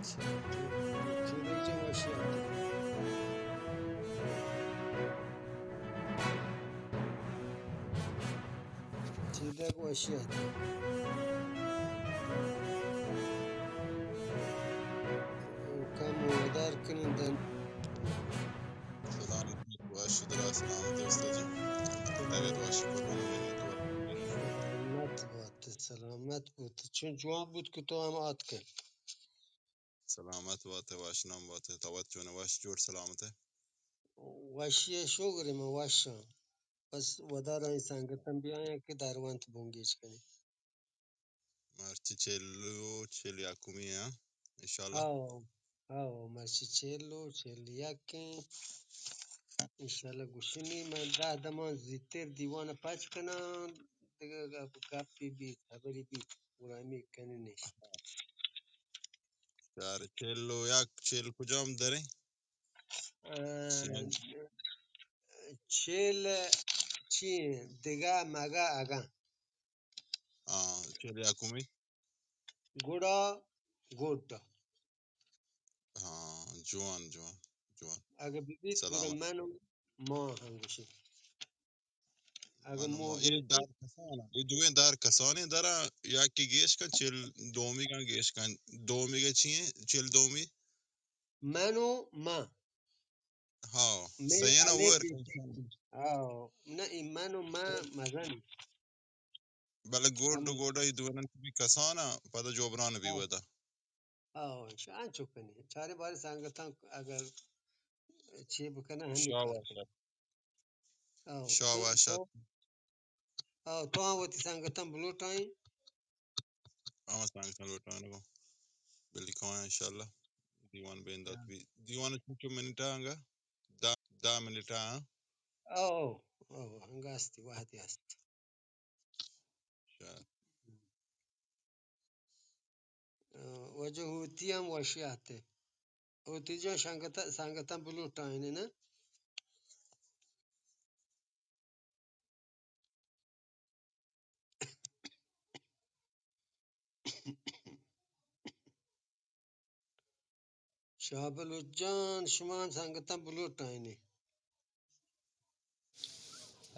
چیدگ جان وشی آتے۔ چیدگ وشی آتے۔ کم ودار کنن دن۔ سلامت وش دراہ سلامت استاد جی۔ طبیعت وش قربان۔ سلامت بات، سلامت بات۔ چون جوان بود کہ تو ہم آتکے۔ سلامت بات، وش نام بات، تو وت چون، وش جوڑ سلامت ئے؟ وشی شکر، من وشاں۔ بس ودار ءَ سنگتاں بیایاں کہ درونت بنگیج کنیں۔ مرچی چل و چل یکمی ایں، انشاءاللہ۔ ہاؤ، ہاؤ، مرچی چل و چل یک ایں۔ انشاءاللہ گوشنی من دہ دمان زیتر دیوان پچ کناں، دگہ گپ، گپی بیت، خبری بیت، گڑا ہمے کنیں۔ چار، چل و یک، چل کجام دریں؟ اه، چل چی ایں؟ دگہ مگہ اگاں۔ ہاں، چل یکمی۔ گڑا گڈ۔ ہاں، جوان، جوان، جوان۔ اگہ ببیت، گڑا سلامت۔ من و ما ہم گوشیں۔ اگہ من و مو ما۔ اے دار کسان، اے دوئیں دار کسانیں دراں، یکے گیش کن، چل دومیگاں گیش کن، دومیگا چی ایں؟ چل دومی؟ من و ما۔ ہاؤ، مے سیاں الف ور۔ ہاؤ، نہ، اے من و ما مزن۔ بلے گوڈ و ہم۔ گوڈا اے دوئیناں بی کسان ءَ پدا جبران بی ہاؤ۔ ودا۔ ہاؤ، انچو کنیں۔ چاریں باریں سنگتاں اگر چی بکناں ہمے کار شاباش۔ ہاؤ، شاباش۔ تو، ہاؤ، تو ہم وتی سنگتاں بلوٹائیں۔ ہاں، سنگتاں لوٹائیں گوں۔ بلے کائیں انشاءاللہ۔ دیوان بندات ہاں۔ بی۔ دیوان چنچو منٹا انگا؟ دہ، دہ منٹا، ہاں؟ او، او، انگا استی، وہدی است۔ شاید۔ واجہ ہوتی ہم وشی آتے۔ ہوتی جان سنگت، سنگتاں بلوٹائینے نا۔ شاہ بلوچ جان، شما سنگتاں بلوٹائینے۔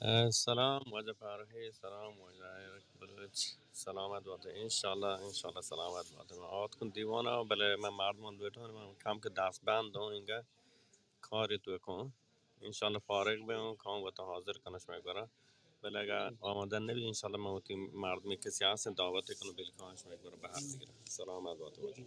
اے، سلام واجہ فاروقی، سلام واجہ ایرک بلوچ، سلامت باتے۔ انشاءاللہ، انشاءاللہ سلامت باتے۔ من آتکن دیوانا، بلے من مردمان لوٹان، من کم کہ دست بند ہوں، انگا کاری تو کن۔ انشاءاللہ فارغ بے ہوں، کام وتا حاضر کنش میں گورا۔ بلے اگا آمادہ نبی، انشاءاللہ من وتی مردمی کسی ہستیں دعوت کنوں، بلکہ آنش میں گورا بہر بگرا۔ سلامت باتے واجہ۔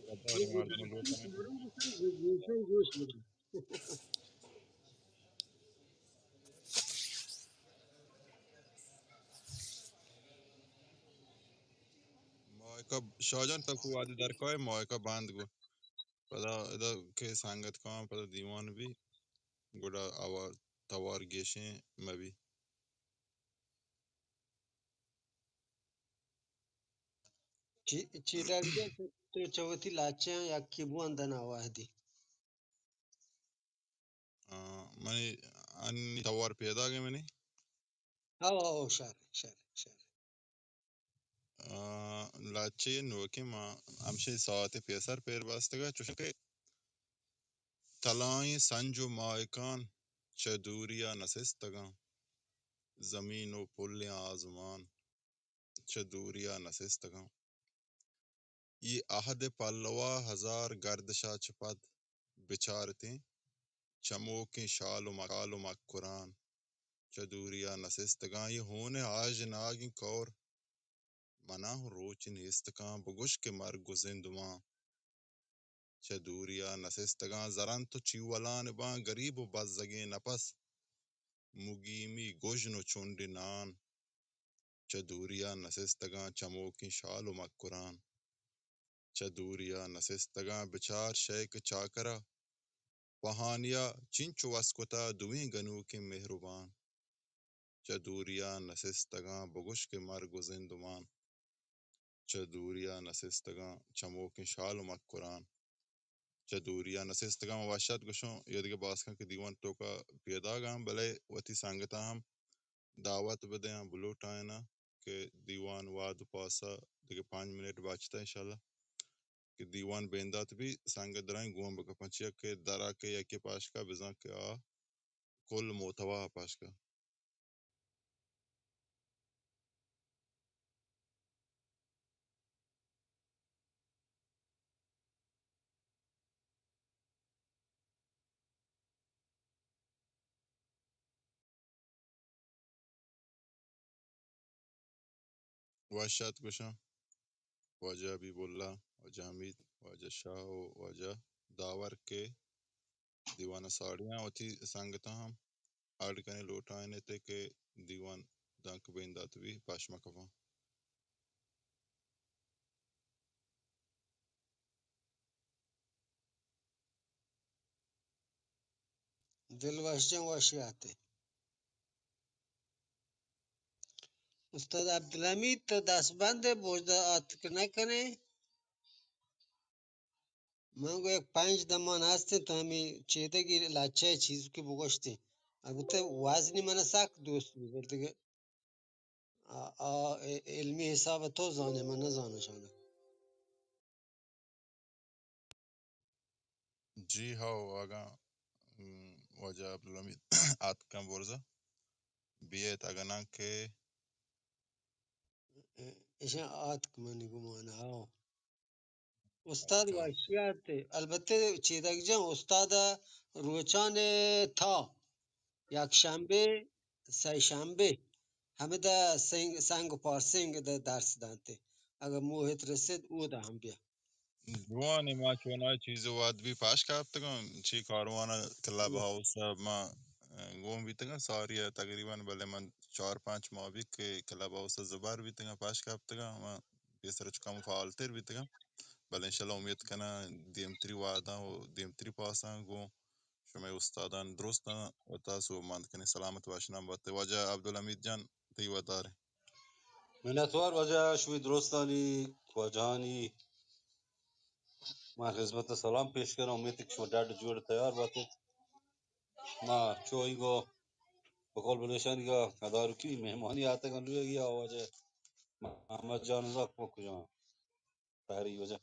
مائکا، شاہ جان، تکو وادی درکائے، مائکا بند گو۔ پدا ادا کہ سنگت کاں، پدا دیوان بی، گڑا آوا-، توار گیشیں مبی۔ چی، چی ڈاکٹر، تو، تو چہ وتی لاچیاں یکے بوان دنا وہدی۔ آ، منی انی توار پیداگ منی۔ ہو، ہو، ہو، شر، شر، شر۔ آ، لاچے نوکیں ما ہمشی ساعت پیسر پیر بستگا، چوشکہ تلائیں سنج و ماہکان چہ دوریا نسستگاں، زمین و پلیں آزمان چہ دوریا نسستگاں۔ اے عہد پلوا ہزار گردشا چہ پد بچارتیں، چموکیں شال و مک-، شال و مکران چہ دوریا نسستگاں۔ اے ہون آژ ناگیں کور منا ہوں روچ نیست کاں، بگوش کہ مرگ و زندمان چہ دوریا نسستگاں۔ زرنت و چیولان باں گریب و بزگیں نپس، مگیمی گژن و چنڈی نان چہ دوریا نسستگاں۔ چموکیں شال و مکران چہ دوریا نسستگاں۔ بچار شئیک چاکرا پہانیا چنچو وس کتا دوئیں گنوکیں مہربان چہ دوریا نسستگاں۔ بگوش کہ مرگ و زندمان چہ دوریا نسستگاں۔ چموکیں شال و مکران چہ دوریا نسستگاں۔ من وشات گوشاں، اے دگہ باسکاں کہ دیوان توکا پیداگاں، بلے وتی سنگتاں ہم دعوت بدیاں، بلوٹائیناں کہ دیوان واد و پاسا دگہ پنج منٹ بچتا انشاءاللہ۔ کہ دیوان بندات بی، سنگ درائیں گون بکپاں، چیا کہ درا کہ یکے پاشکا بزاں کہ آ کل محتوا پاشکا۔ وش آت گوشاں واجہ حبیب اللہ، واجہ حمید، واجہ شاہ و واجہ داور کہ دیوان ء ساڑیاں، وتی سنگتاں ہم اڈ کنیں، لوٹائینیت کہ دیوان دانکہ بندات بی، پاش مہ کپاں۔ دلوش جان وشی آتے۔ استاد عبدالحمید تو دست بند بوجدہ آتک نہ کنے۔ من گو یک پنج دمان ہستیں تو ہمیں چیدگی لچہ چیز کی بگوشتے۔ البتہ وزنی من سک دوست بی، بلے دگہ آ، آ، علمی حساب تو زانے، من نہ زاناں شانا۔ جی ہو، اگاں، م، واجہ عبدالحمید آتکاں برزا بیت، اگاں نہ کہ ایشاں آتک منی گمان ہو۔ استاد اچھا۔ وشیات، البتہ چیدگ جان استاد روچان تھا یک شنبے، سئے شنبے، ہمدا سنگ، سنگ و پارسنگ دا درس دانتے۔ اگہ موہت رسید، او دا ہم بیا۔ جوانی ما چونائی چیز واد بی پاش کپتگاں، چی کاروان کلب ہاؤس ما گون بیتگاں ساری تقریباً، بلے من چار پانچ ماہ بی کہ کلب ہاؤس زبر بیتگاں، پاش کپتگاں، ما پیسر چو کم فعالتر بیتگاں، بلے انشاءاللہ امیت کناں دیمتری وعداں و دیمتری پاساں گوں شمئے استادان درستاں و تاسو مند کنیں۔ سلامت باشنام بات۔ واجہ عبدالحمید جان، تئی وتارے۔ منتوار واجہ، شمئے درستانی، واجہانی، من خدمت سلام پیش کناں۔ امیت کہ شما ڈڈ جوڑ تیار باتت۔ ما چو اینگو بقول بلوچانی گا تدارکی مہمانی آتگاں لوگی آ واجہ محمد جان زاک پک جان۔ تحری واجہ۔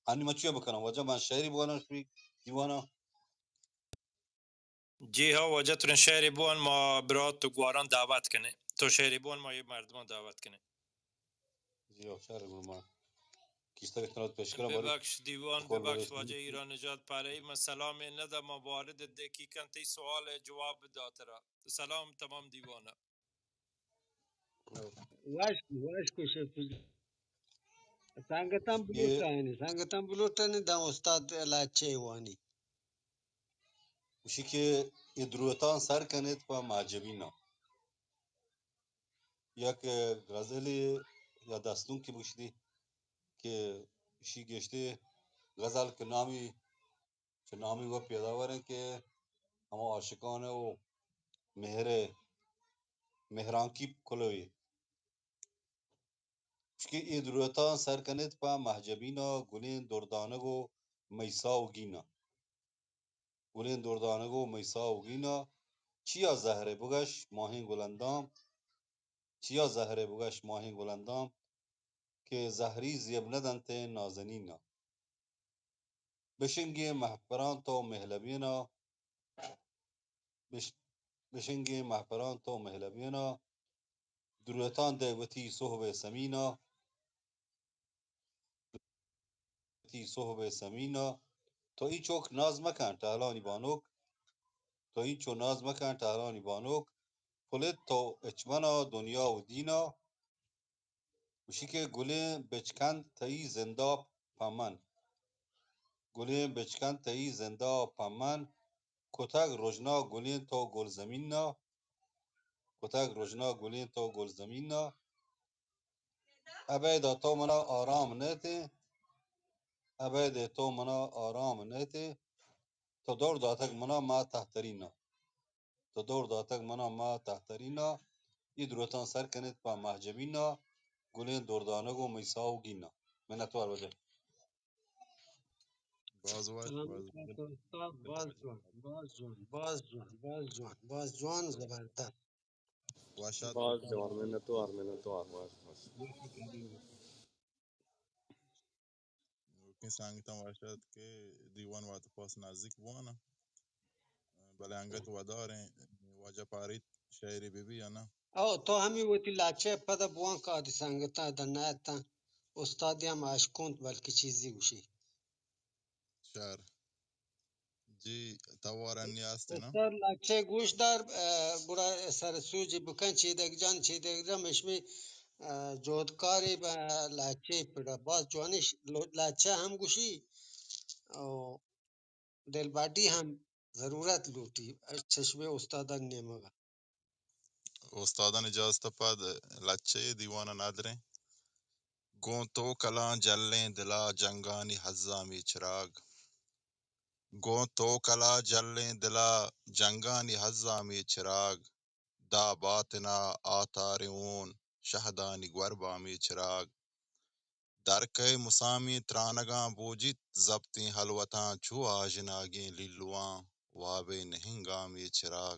انی من چیا بکناں؟ واجہ من شعری بواناں شوی دیوانا۔ جی ہاں واجہ، ترین شعری بوان، ما برات و گواران دعوت کنیں۔ تو شعری بوان، ما یہ مردمان دعوت کنیں۔ جی ہاں، شعری بوان ما کیستا کہ تنات پیش کنم باری۔ ببخش دیوان، ببخش واجہ ایران نژاد پرئی، من سلام ندا، ما وارد دقیقاً تی سوال جواب داترا۔ سلام تمام دیوانا۔ وش، وش کشت۔ سنگتاں بلوٹائینی، سنگتاں بلوٹائینی داں استاد لچہ وانی۔ گوشی کہ اے دروتاں سر کنیت پہ مہجبیناں۔ یک غزلے یا دستونکے بگوشتی کہ اشی گشتے غزل کہ نامی چہ نامی وت پیداور انت کہ ہما عاشقان و مہر، مہرانکی کلوی۔ چکہ اے دروتاں سر کنیت پہ مہجبینا، گلیں دردانگ و میسا و گینا۔ گلیں دردانگ و میسا و گینا، چیا زہرے بگش ماہیں گلندام، چیا زہرے بگش ماہیں گلندام، کہ زہری زیب ندنت نازنینا۔ بشنگیں مہپراں تو مہلبینا، بش-، بشنگیں مہپراں تو مہلبینا، دروتاں دئے وتی سہب سمینا، وتی سہب سمینا۔ تو اینچک ناز مکن ٹہلانی بانک، تو اینچو ناز مکن ٹہلانی بانک، پلت تو اچ منا دنیا و دینا۔ گوشی کہ گلیں بچکند تئی زندا پہ من، گلیں بچکند تئی زندا پہ من، کتگ رژنا گلیں تو گلزمینا، کتگ رژنا گلیں تو گلزمینا۔ ابید تو منا آرام نئیتیں، ابید تو منا آرام نئیتیں، تو دور داتگ منا ما تہترینا۔ تو دور داتگ منا ما تہترینا، اے دروتاں سر کنیت پہ مہجبینا، گلیں دردانگ و میسا و گینا۔ منتوار واجہ۔ باز وش، سلامت باز بات استاد، باز جوان، باز جوان، باز جوان، باز جوان، باز جوان، زبردست۔ وش آت باز جوان، منتوار، منتوار، باز، باز۔ نوں کہ سنگتاں وش ات کہ دیوان وت پاس نزیک بوان، بلے انگت وداریں واجہ پاریت شعرے بہ بی یا نہ؟ او تو ہمے وتی لچہ پدا بوان کہ آدی سنگتاں ادا نہ اتاں، استادی ہم اشکنت بلکہ چیزی گوشی۔ شر۔ جی، توار انی است نا؟ استاد لچہ گوش دار، اه، گڑا سر سوجی بکن، چیدگ جان، چیدگ جان، مشمی، اه، جہدکاری با لچہ پڑا۔ باز جوانی ش-، لو-، لچہ ہم گوشی، او دلبڈی ہم ضرورت لوٹی، چشمے استادان نیمگا۔ استادان اجازت پد لچہ دیوان ندریں۔ گوں تو کلاں جلیں دلا جنگانی ہزامی چراگ۔ گوں تو کلا جلیں دلا جنگانی ہزامی چراگ۔ دا باتنا آتاریں اون شہدانی گوربامی چراگ۔ در کئے مسامیں ترانگاں بوجیت زپتیں ہلوتاں چو آژناگیں لیلواں وابئے نہنگامی چراگ۔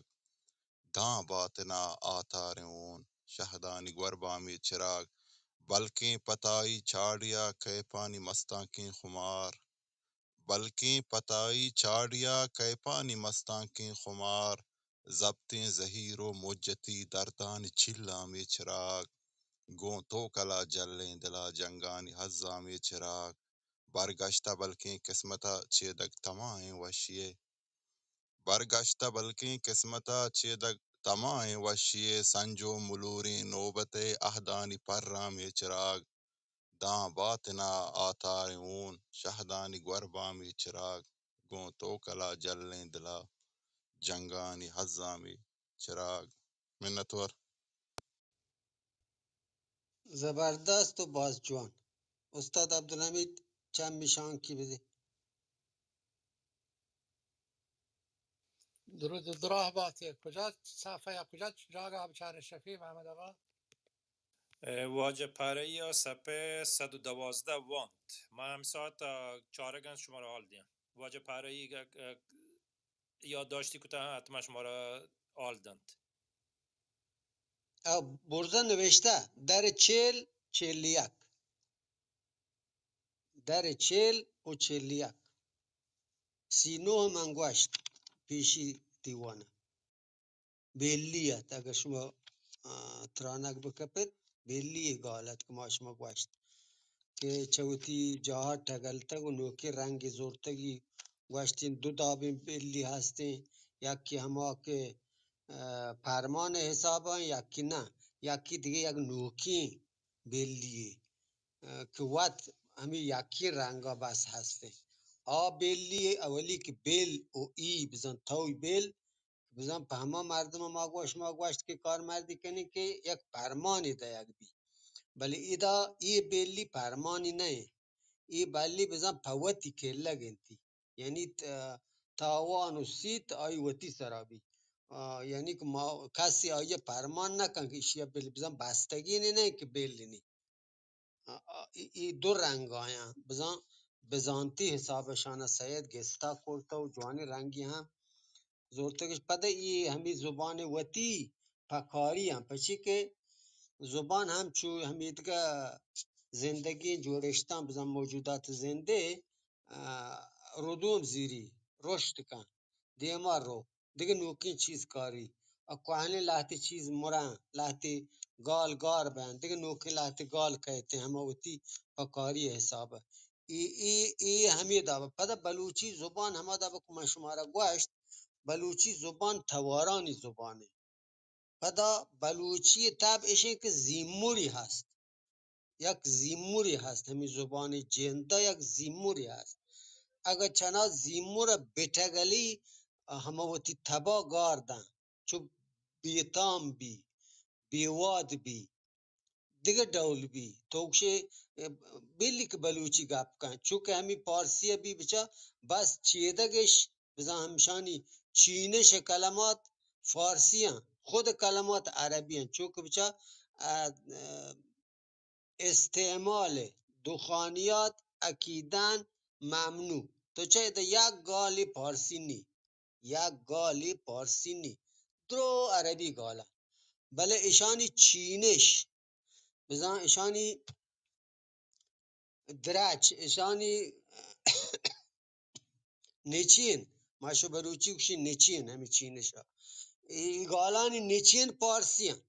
داں باتنا آتاریں اون شہدانی گوربامی چراگ۔ بلکیں پتائی چاڑیا کیپانی مستانکیں خمار۔ بلکیں پتائی چاڑیا کیپانی مستانکیں خمار۔ زپتیں زہیر و مجتی دردانی چیلامی چراگ۔ گوں تو کلا جلیں دلا جنگانی ہزامی چراگ۔ برگشتہ بلکیں قسمتا چیدگ تمائیں وشیے۔ برگشتہ بلکیں قسمتا چیدگ تمائیں وشیے، سنجو ملوریں نوبتے عہدانی پرامی چراگ۔ داں باتنا آتاریں اون شہدانی گوربامی چراگ۔ گوں تو کلا جلیں دلا جنگانی ہزامی چراگ۔ منتوار۔ زبردست و باز جوان۔ استاد عبدالحمید، چمی شانکی بدے۔ درود و دراہ باتے۔ کجا صفحہ یا کجا جاگہ بچارے شفیع محمد آقا؟ اے، واجہ پرئی ء صفحہ صد و دوازدہ وانت۔ من ہم ساعت ء چارگ انت شمارا حال دیاں۔ واجہ پرئی ء، ء، یادداشتی کتہ، حتما شمارا حال دنت۔ او برزا نوشتہ، در چیل، چیل یک۔ در چیل و چیل یک۔ سی نوہ من گوشت، پیشی دیوانہ۔ بیلی ات، اگر شما، آ، ترانگ بکپت، بیلی گال ات کہ ما شما گوشت کہ چہ وتی جاہ ٹگلتگ و نوکیں رنگے زرتگی، گوشتین دو دابیں بیلی ہستیں، یکی ہما کہ، آ، پرمان حسابا، یکی نہ، یکی دیگہ یک نوکیں بیلی، آ، کہ وت ہمیں یکی رنگا بس ہستیں۔ آ بیلی اولی کہ بیل و ای بزن توی بیل، بزاں پہ ہما مردم ما گوش، ما گوشت کہ کارمردی کنی کہ یک پرمانی دئیگ بی، بلے ادا اے بیلی پرمانی نہ انت، اے بیلی بزاں پہ وتی کلگ انتی، یعنی ت-، تاوان و سیت آئی وتی سرا بی۔ آ، یعنی کہ ما کسی آئی پرمان نہ کن کہ اشیا بل بزاں بستگی نہ انت کہ بیل نی۔ آ، آ، ای، ای دو رنگ آیاں۔ بزاں بزانتی حساب شانہ سید گستا کرتہ و جوانی رنگی ہم زورتگش۔ پدا ای ہمی زبان وتی پکاری ہم، پچی کہ زبان ہم چو ہمیدگہ زندگی جوڑشتاں بزاں موجودات زندے، آ، ردوم زیری، رشد کن، دیما رو۔ دگہ نوکیں چیز کاری، ء کوہنیں لہتے چیز مراں، لہتے گال گار بین، دگہ نوکیں لہتے گال کئیتیں، ہما وتی پکاری حساب ء۔ ای، ای، ای ہمے داب ء۔ پدا بلوچی زبان ہما داب ء کہ من شمارا گوشت، بلوچی زبان توارانی زبانے۔ پدا بلوچی تب اشیں کہ زیمری ہست۔ یک زیمری ہست، ہمے زبانی جند ء یک زیمری ہست۔ اگہ چنا زیمر ء بٹگلی، ہما وتی تبا گار داں، چو بیتام بی، بیواد بی، دگہ ڈول بی۔ تو گوشے، بلی کہ بلوچی گپ کن، چونکہ ہمے پارسی ء بی بچا بس چیدگش، بزاں ہمشانی چینش ء کلمات فارسی آں، خود کلمات عربی آں، چونکہ بچا، ا، ا، استعمال دخانیات عقیداً ممنوع۔ تو چہ ادا یک گالی پارسی نی، یک گالی پارسی نی، درو عربی گالا۔ بلے اشانی چینش، بزاں اشانی درچ، اشانی نچین، ما شو بلوچی گوشی نچین، ہمیں چینشا۔ ای گالانی نچین پارسی ہیں۔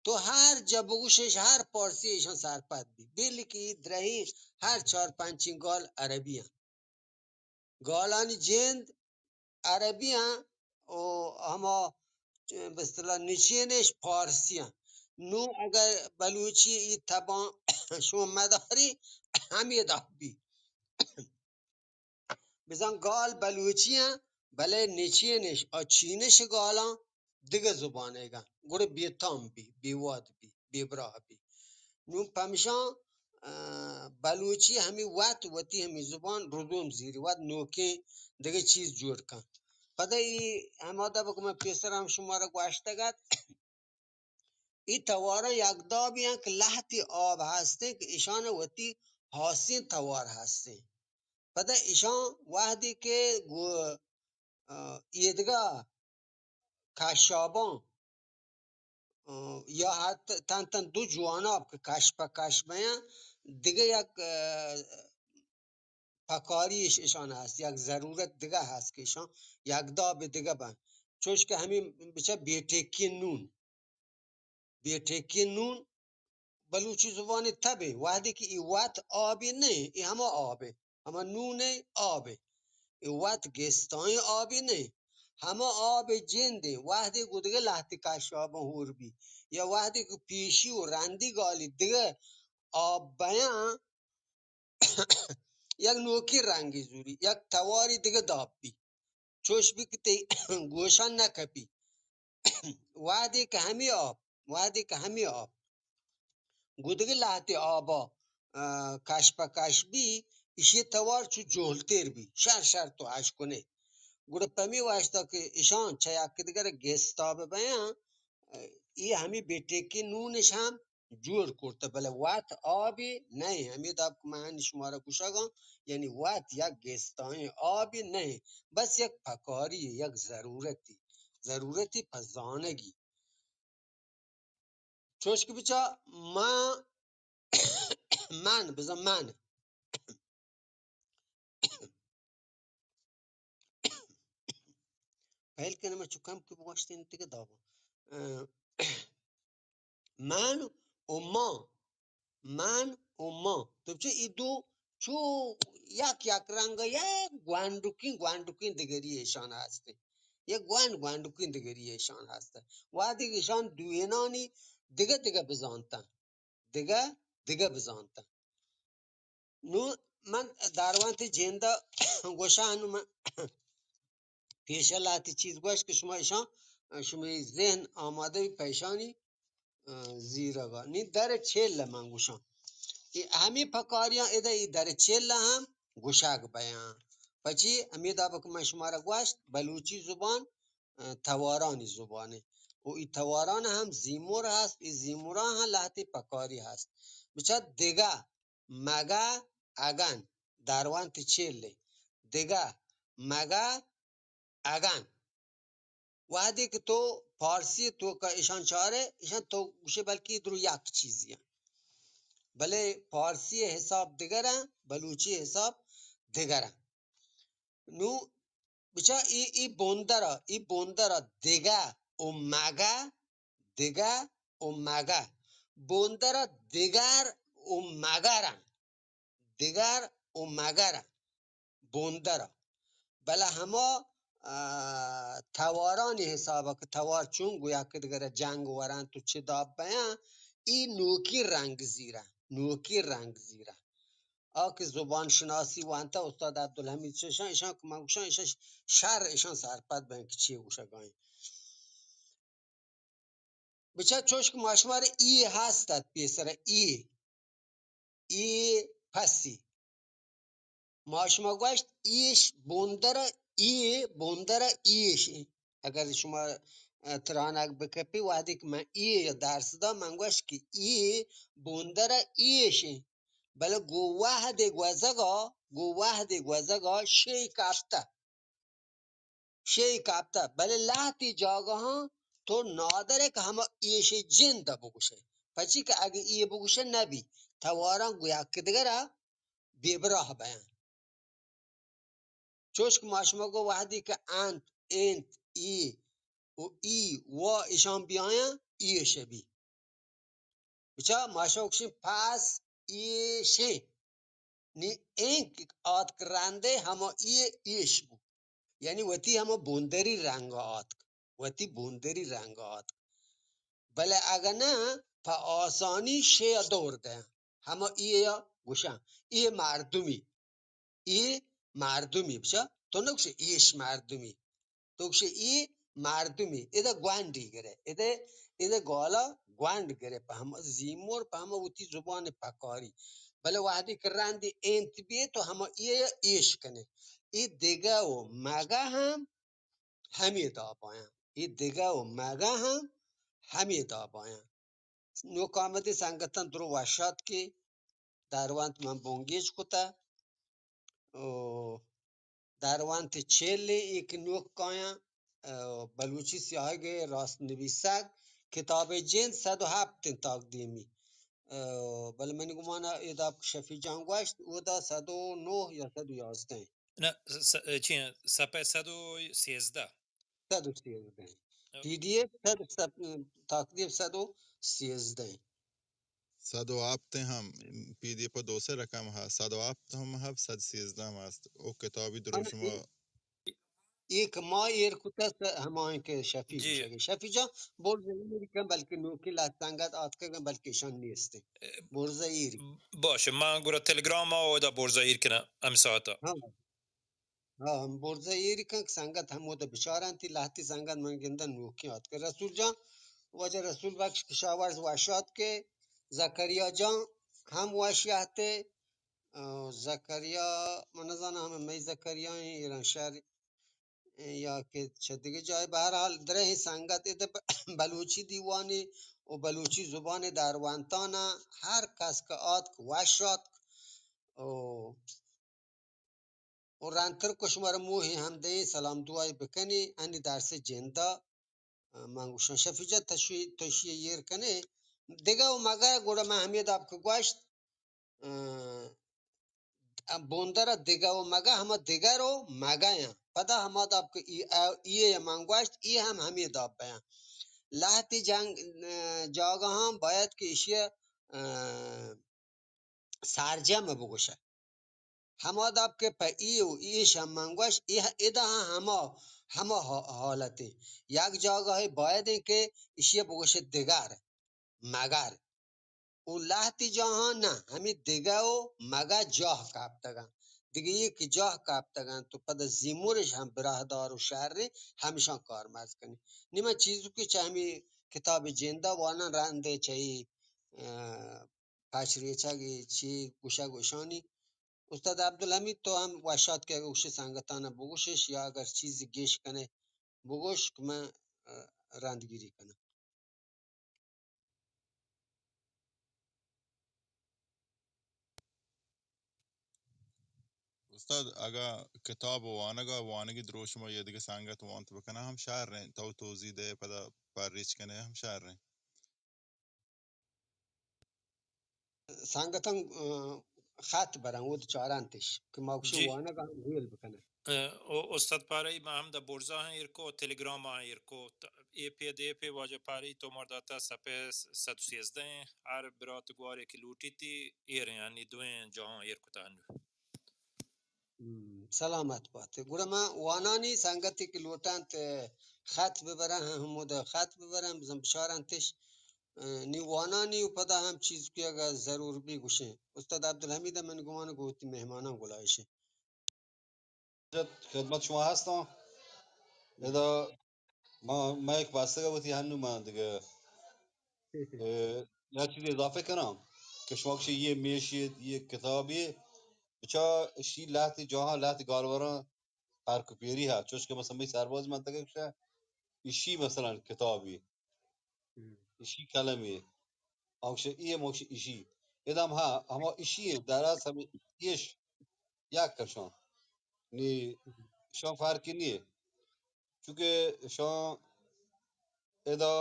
تو ہر جا بگوشش، ہر پارسی ایشان سرپد بی۔ بلکہ ای درہیں ہر چار پنچین گال عربی ہیں۔ گالانی جند عربی ہیں و ہما، بہ اصطلاح، نچینش پارسی ہیں۔ نو اگر بلوچی ای تباں شما مداری، ہمیں دپ بی۔ بزاں گال بلوچی ہیں، بلے نچینش آ چینش گالاں دگہ زبانیگاں، گڑا بے تام بی، بے واد بی، بے براہ بی۔ نوں پمشاں، آ، بلوچی ہمے وت وتی ہمے زبان ردوم زیری، وت نوکیں دگہ چیز جوڑ کن۔ پدا ای ہما دبک من پیسر ہم شمارا گوشتگ ات، ای تواراں یک دابی ہیں کہ لہتی آب ہستیں کہ اشان وتی ہاسیں توار ہستیں۔ پدا اشان وہدی کہ گو-، آ، ایدگہ کشاباں، آ، یا حتی تن تن دو جواناب کہ کش پہ کش بیاں، دگہ یک، آ، پکاری اش-، اشان ہست، یک ضرورت دگہ ہست کہ اشان یک داب دگہ بن۔ چوش کہ ہمیں بچہ بے ٹیکی نون، بے ٹیکی نون بلوچی زبان تبیں، وہدے کہ ای وت آبی نہ، ای ہما آبے، ہما نون آبے، ای وت گستائیں آبی نہ، ہما آب جندیں، وہدے گدگہ لہتی کشاباں ہور بی، یا وہدے کہ پیشی و رندی گالی دگہ آب بیاں، یک نوکیں رنگی زوری، یک تواری دگہ داب بی۔ چوش بی کہ تئی گوشان نہ کپی۔ وہدے کہ ہمے آپ، وہدے کہ ہمے آپ گدگہ لہتے آبا، آ، کش پہ کش بی، اشی توار چو جہلتر بی، شر شر تو اش کنے۔ گڑا پمی واسطہ کہ اشان چہ یک دگر گستاب بیاں، ای ہمے بے ٹیکی نونش ہم جوڑ کرتہ، بلے وت آبی نہ، ہمے داب کہ من شمارا گوشگاں، یعنی وت یک گستائیں آبی نہ، بس یک پکاری، یک ضرورتی، ضرورتی پہ زانگی۔ چوش کہ بچا من، من، بزاں من۔ پہل کنم چو کم کہ بگوشتین دگہ دابا۔ اه، من و ما، من و ما۔ تو چہ ای دو چو یک یک رنگ، یک گوانڈوکین، گوانڈوکین دگری ایشان ہستیں۔ یک گوانڈ، گوانڈوکین دگری ایشان ہستیں۔ وہدے کہ ایشان دوینانی دگہ دگہ بزانتن۔ دگہ، دگہ بزانتن۔ نوں من داروانت جندا گوشاں، نوں من پیشا لہتی چیز گوشت کہ شما ایشاں، شمئے ذہن آمادہ بی پہ ایشانی، اه، زیرگا۔ نی در چیل من گوشاں۔ ای ہمے پکاریاں ادا ای در چیل ہم گوشگ بیاں۔ پچی ہمے دابا کہ من شمارا گوشت، بلوچی زبان اه، توارانی زبانے۔ و ای تواران ہم زیمر ہست، ای زیمران ہم لہتے پکاری ہست۔ بچا دگہ، مگہ، اگن، داروانت چیلے۔ دگہ، مگہ، اگن۔ وہدے کہ تو پارسی توکا ایشان چارے، ایشان تو گوشے بلکہ درو یک چیزی ہیں۔ بلے پارسی حساب دگرن، بلوچی حساب دگرن۔ نوں بچا ای، ای بندرا، ای بندرا دگہ و مگہ، دگہ و مگہ۔ بندرا دگر و مگرن۔ دگر و مگرن۔ بندرا۔ بلے ہما، آ، توارانی حسابا کہ توار چون گو یک دگرا جنگ ورن تو چہ داب بیاں، ای نوکی رنگ زیرن، نوکی رنگ زیرن۔ آ کہ زبان شناسی وانتا استاد عبدالحمید چشاں، ایشاں کہ من گوشاں، ایشاں شر، ایشاں سرپد بین کہ چی گوشگائیں۔ بچا چوش کہ ما شمار ای ہست ات پیسر ای، ای پسی۔ ما شما گوشت ایش بندر ای، بندر ایش۔ اگر شما، اه، ترانگ بکپی، وہدے کہ من ای یا درس دا، من گوشت کہ ای بندر ایش۔ بلے گو وہدے گوزگا، گو وہدے گوزگا شی کپتہ۔ شی کپتہ۔ بلے لہتی جاگہاں تو نادرے کہ ہما ایشی جند بگوشے۔ پچی کہ اگہ ای بگوشے نبی، تواراں گو یک دگرا بے براہ بیاں۔ چوش کہ ما شما گو وحدی کہ انت، انت، ای و ای و اشان بیایاں، ای شبی۔ بچا ما شما گوشیں پس ای شے۔ نی اینک آتک رندے ہما ای ایش بو۔ یعنی وتی ہما بوندری رنگ آتک۔ وتی بوندری رنگ آتک۔ بلے اگہ نہ، پہ آسانی شے ء دور دئیاں۔ ہما ای ء گوشاں، ای مردمی۔ ای مردمی، بچا، تو نہ گوشے ایش مردمی۔ تو گوشے ای مردمی۔ ادا گونڈی گرے۔ ادا، ادا گالا گونڈ گرے۔ پہ ہما زیمور، پہ ہما وتی زبان پکاری۔ بلے وحدی کہ رندی انت بی تو ہما ای ء ایش کنے۔ ای دگہ و مگہ ہم ہمے دابایاں۔ اے دگہ و مگہ ہم ہمے دابایاں۔ نوک آمدیں سنگتاں درو وش آتکے۔ درونت من بنگیج کتہ۔ او درونت چلیں اے کہ نوک کایاں، او بلوچی سیاہگ ء راست نبیسگ، کتاب جند سد و ہپت انت تاکدیمی۔ او بلے منی گمان ء اے داب کہ شفیع جان گوشت، اودا سد و نو یا سد و یازدہ انت۔ نہ، س-، س-، چی انت؟ صفحہ سد و سیزدہ۔ سد و سیزدہ۔ او۔ پی ڈی ایف سد، سد، تاکدیم سد و سیزدہ۔ سد و ہپت ہم، پی ڈی ایف دو سے رقم ہا، سد و ہپت ہم ہا، سد سیزدہ ہم ہست۔ او کتابی درو من شما۔ اے، اے کہ ما ایر کتا س-، ہمائیں کہ شفیع جی۔ گوشگے۔ شفیع جان، برز ایر کن، بلکہ نوکی لہت سنگت آتکگن، بلکہ اشان نیستیں۔ اے، برز ایر۔ باش، من گڑا تلگرام ء اودا برز ایر کناں، ہم ساعت ء۔ ہاں۔ ہاں، ہم برزا ایر کن کہ سنگت ہمودا بچارنتی، لہتی سنگت من گندن نوکیں آتکہ۔ رسول جان، واجہ رسول بخش کشاورز وش آتکہ، زکریا جان ہم وش یہتے، آ، زکریا، من نزاناں ہمے مئی زکریا ایں، ایرانشہر یا کہ چہ دگہ جاہے، بہرحال درہیں سنگت اد ب-، بلوچی دیوانے و بلوچی زبان دہرونتانا ہر کس کہ آتک وش آتک۔ او و رندتر کہ شمارا موہے ہم دئیں، سلام دعائے بکنیں، انی درس جندا، آ، من گوشاں شفیع جان تشی-، تشی ایر کنے، دگہ و مگہ، گڑا من ہمے داب کہ گوشت، آ، بوندر دگہ و مگہ ہما دگر و مگہ یاں۔ پدا ہما داب کہ ای، آ، ای من گوشت، ای ہم ہمے داب بیاں۔ لہتی جنگ، آ، جاگہاں باید کہ ایشی، آ، سرجم بگوشئے۔ ہما داب کہ پہ ای و ایش ہم من گوشت، ای ہ-، ادا ہم ہما، ہما حا-، حالتے۔ یک جاگہے باید انت کہ ایشی بگوشت دگر، مگر۔ و لہتی جاہاں نہ، ہمے دگہ و مگہ جاہ کپتگاں۔ دگہ یک جاہ کپتگاں تو پدا زیمورش ہم براہدار و شریں، ہمشاں کارمرز کنی۔ نی من چیزکے چہ ہمے کتاب جندا واناں رندے چہ ای، ا، پچ ریچگ ء چی گوشگ و اشانی۔ استاد عبدالحمید تو ہم وش آتکے، اگہ گوشے سنگتانا بگوشش یا اگر چیزی گیش کنے بگوش کہ من، ا، رندگیری کناں۔ استاد، اگاں کتاب وانگ ء وانگی دروشم ء یدگہ سنگت وانت بکناں ہم شر انت، تو توضیح دئے پدا پریچ کنے ہم شر انت۔ سنگتاں، ا، خط براں، اود چارنتش کہ ما گوشیں جی۔ وانگ ء ہم ہیل بکناں۔ ا، او-، استاد پارئی، ما ہمدا برزا ہاں ایر کو، تلگرام ہاں ایر کو۔ ت-، اے پی دے پی واجہ پارئی تو مار داتا صفحہ سد و سیزدہ ہیں۔ ہر برات گوارے کہ لوٹیتی ایر ہیں، یعنی دوئیں جاہاں ایر کتا ہنو۔ ہم، سلامت بات۔ گڑا من وانانی سنگتے کہ لوٹنت، ا، خط ببرن، ہمودا خط ببرن، بزن بچارنتش، ا، نی وانانی و پدا ہم چیز کہ اگہ ضرور بی گوشیں۔ استاد عبدالحمید من گمان گوتی مہمانان گلائشیں۔ خدمت شما ہستاں۔ ادا ما، ما یک بستگا وتی ہنو ما دگہ، ا، یا چیز اضافہ کناں کہ شما کشی یہ میشی، یہ کتابی، بچا اشی لہتی جاہاں لہتی گالوراں پرک و پیری ہا، چوش کہ مثلاً مئی سرباز منطقہ کشا اشی مثلاً کتابی، اشی قلمی، آنکش ای موکش اشی۔ ادام ہا، ہما اشی ہیں، در اصل ہمیں ایش یک کشان۔ نی شان فرقی نیه۔ چونکہ شان ادا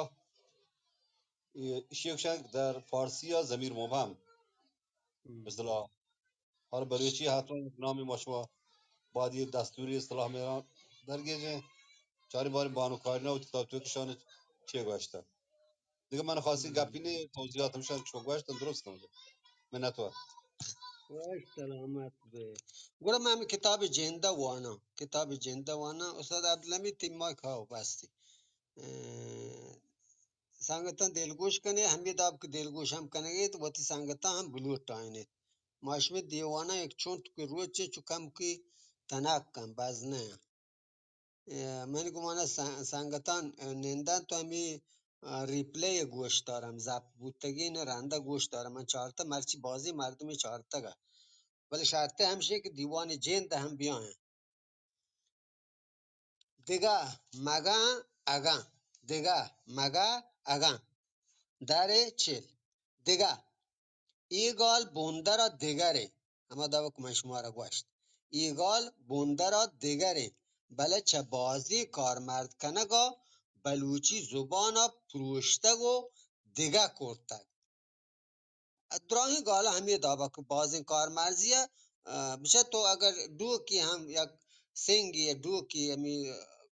اشی کشان در فارسی یا ضمیر مبهم. مثلا حال بلوچی حتما یک نامی ما شما باید دستوری اصطلاح میران درگیجیں. چاری بار بانو کارینا و کتاب تو کشان چی گوشتن. دیگه من خاصی گپی نه، توضیحات هم شما گوشتن درست کنم. منتوار. وش سلامت بے. گڑا من ہمے کتاب جندہ وانا، کتاب جندہ وانا، استاد عبدالحمید تئی مائک ہاو بستی. اه، سنگتاں دلگوش کنے، ہمے داب کہ دلگوش ہم کنگے تو وتی سنگتاں ہم بلوٹائنے. ما شمے دیوانا یک چونت کہ روچے چو کم کی تناک کن، باز نہ. اه، من گمانا سن-، سنگتاں، اه، نندن تو ہمے، اه، ریپلے گوش دارم، زپ بوتگین رندا گوش دارم. من چارتہ مرچی بازی مردمی چارتگا. بلے شرطے ہمشی کہ دیوان جند ہم بیاین. دگہ مگاں اگاں. دگہ مگہ اگاں. در چل. دگہ. اے گال بوندر ء دگرے. ہما دابا کہ من شمارا گوشت. اے گال بوندر ء دگرے. بلے چہ بازیں کارمرد کنگ ء بلوچی زبان ء پروشتگ و دگہ کرتگ. دراہیں گالا ہمے دابا کہ بازیں کارمرزی ء، ء، بچہ تو اگر ڈوکی ہم یک سنگی ء ڈوکی ہمے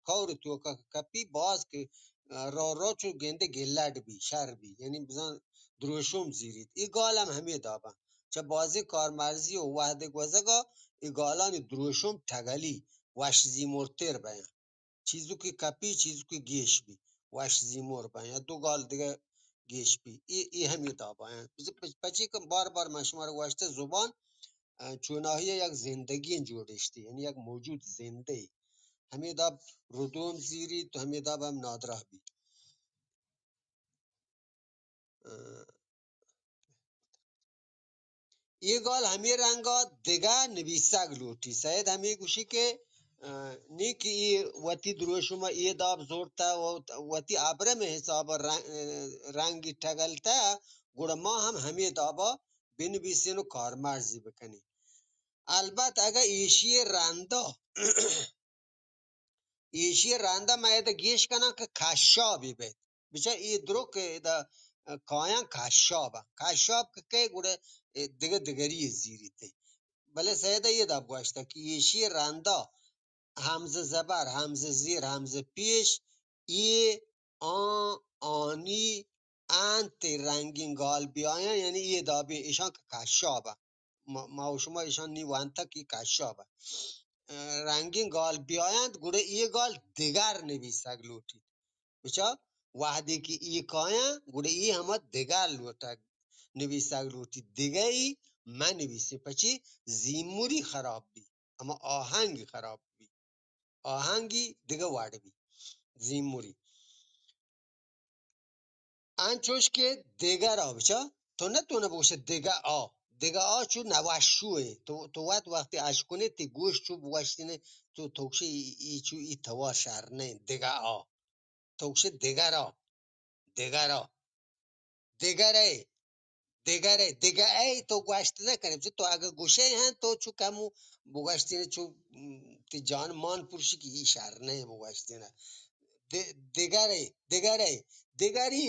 کور توکا کپی باز کہ، ء، رو رو چو گندے گلڈ بی، شر بی، یعنی بزان دروشم زیریت. ای گال ہم ہمے دابا. چہ بازیں کارمرزی و وہد گوزگا ای گالانی دروشم ٹگلی وش زیمرتر بیاں. چیزکے کپی، چیزکے گیش بی، وش زیمر بن یا دو گال دگہ گیش بی. اے، اے ہمے دابا انت. پچے کہ بار بار من شمارا گوشتہ زبان، اه، چوناہی یک زندگی جوڑشتی، یعنی یک موجود زندہ. ہمے داب ردوم زیری تو ہمے داب ہم نادراہ بی. اه، اے گال ہمے رنگا دگہ نبیسگ لوٹی. سید ہمے گوشی کہ، اه، نی کہ اے وتی دروشم ء اے داب زورتا و وتی ابرم ء حساب ء رنگ، رنگی ٹگلتا، گڑا ما ہم ہمے دابا بنویسین و کارمرزی بکنین. البت اگہ ایشی رندا ایشی رندا من ادا گیش کناں کہ کشابی بیت. بچار اے درو کہ ادا کایاں کشاب انت. کشاب کہ کئے گڑا دگہ دگری زیریتے. بلے سیدا اے داب گوشتہ کہ ایشی رندا ہمزہ زبر، ہمزہ زیر، ہمزہ پیش، اے، آں، آنی، انت رنگین گال بیایاں، یعنی اے دابیں ایشاں کہ کشاب انت. ما، ما و شما ایشاں نی وانتگ کہ کشاب انت. رنگین گال بیاینت، گڑا اے گال دگر نویسگ لوٹیت. بچار وہدے کہ اے کایاں، گڑا اے ہما دگر لوٹگ، نویسگ لوٹیت. دگہ ای مہ نویسیں، پچی زیموری خراب بی، ہما آہنگی خراب بی، آہنگی دگہ وڑ بی، زیموری. انچوش کہ دگہ را بچا، تو نہ تو نہ بگوشے دگہ آ، دگہ آ چو نوشو اے. تو، تو وت وقتی اش کنے تی گوش چو بگوشتینے، تو، تو گوشے ای، ای چو ای توار شر نہ، دگہ آ. تو گوشے دگہ را، دگہ را، دگہ رے. دگرے، دگہ ای تو گوشت نہ کنے. تو اگہ گوشے ہن تو چو کمو بگوشتینے چو، م، تی جان مان پرشی کہ ای شر نہ بگوشتینے. د-، دگرے، دگرے، دگری،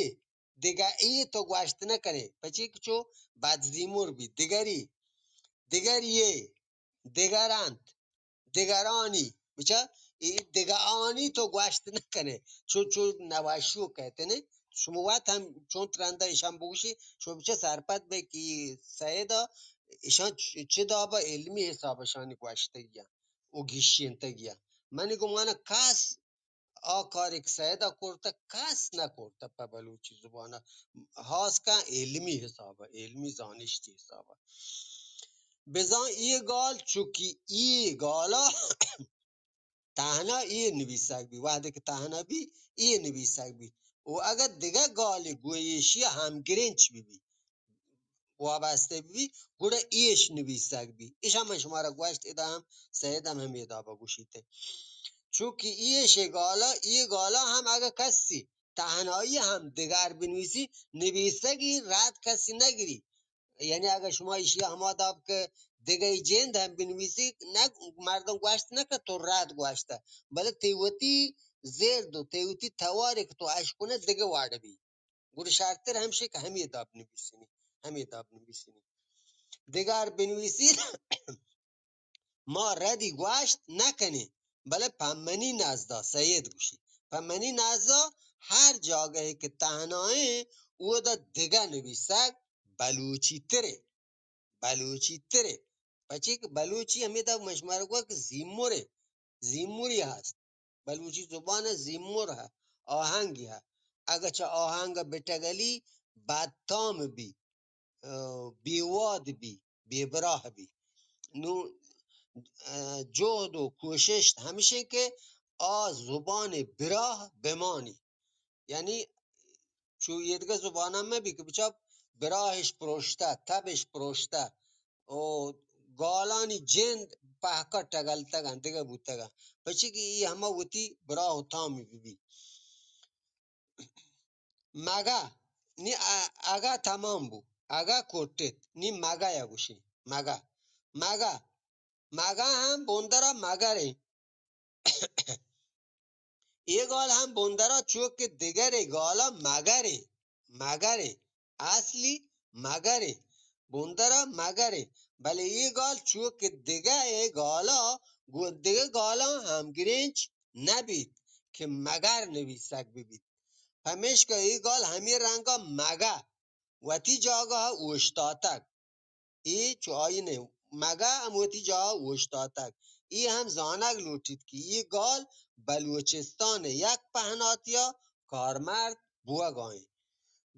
دگہ ای تو گوشت نہ کنے. پچی کہ چو بد زیمر بی. دگری، دگریے، دگرانت، دگرانی، بچا، ای دگہ آنی تو گوشت نہ کنے، چو، چو نوشو کہتے نے، شما وت ہم چون ترندہ ایشان بگوشی، شما بچا سرپد بے کہ سیدا ایشان چ-، چہ دابا علمی حساب شانی گوشتگیا و گیشینتگیا. منی گمانا کس آ کارے کہ سید ء کرتہ، کس نہ کرتہ پہ بلوچی زبان ء، ہاس کن علمی حساب ء، علمی زانشتی حساب ء. بزاں اے گال چوکی اے گال ء تہنا اے نبیسگ بی، وہدے کہ تہنا بی، اے نبیسگ بی. و اگہ دگہ گالے گوں ایشی ء ہمگرنچ بہ بی، وابستہ بہ بی، گڑا ایش نبیسگ بی. ایشا من شمارا گوشت، ادا ہم سید ہم ہمے دابا گوشیت. چونکہ ایش گالا، اے گالا ہم اگہ کسی تہنائی ہم دگر بنویسی، نبیسگی رد کسی نگری. یعنی اگہ شما ایشی ہما داب کہ دگہ جند ہم بنویسی، نہ، مردم گوشت نہ کہ تو رد گوشتہ، بلے تی وتی زرد و تی وتی توارے کہ تو اشکنے دگہ وڑ بی. گڑا شرتر ہمشی کہ ہمے داب نبیسینی، ہمے داب نبیسینی. دگہ بنویسیت، ما ردی گوشت نکنیں، بلے پہ منی نزدا، سید گوشی، پہ منی نزدا ہر جاگہے کہ تہنائیں، اودا دگہ نویسگ بلوچی ترے، بلوچی ترے۔ پچی کہ بلوچی ہمیں دا مشمار گوا کہ زیمرے، زیمری ہست۔ بلوچی زبان زیمر ہے، آہنگی ہے۔ اگہ چہ آہنگ بٹگلی بدتام بی، ء، بیواد بی، بے براہ بی۔ نوں، ء، جہد و کوششت ہمشیں کہ آ زبان براہ بمانی۔ یعنی چو ایدگہ زباناں مہ بی کہ بچا براہش پروشتہ، تبش پروشتہ، او گالانی جند پہکا ٹگلتگاں، دگہ بوتگاں۔ پچی کہ ای ہما وتی براہ و تامی ببی۔ مگہ، نی ا-، اگہ تمام بو، اگہ کٹت، نی مگہ یا گوشی، مگہ، مگہ، مگہ ہم بندرا مگریں۔ اے گال ہم بندرا چو کہ دگرے گالا مگریں، مگریں، اصلی مگریں، بندرا مگریں، بلے اے گال چو کہ دگہ اے گالا گوں دگہ گالاں ہمگرنچ نہ بیت کہ مگر نویسگ بہ بیت۔ پمیشکا اے گال ہمے رنگا مگہ وتی جاگہا اوشتاتگ۔ اے چو آئی نے مگہ ہم وتی جاہا اوشتاتگ۔ اے ہم زانگ لوٹیت کہ اے گال بلوچستان یک پہناتیا کارمرد بوگا انت۔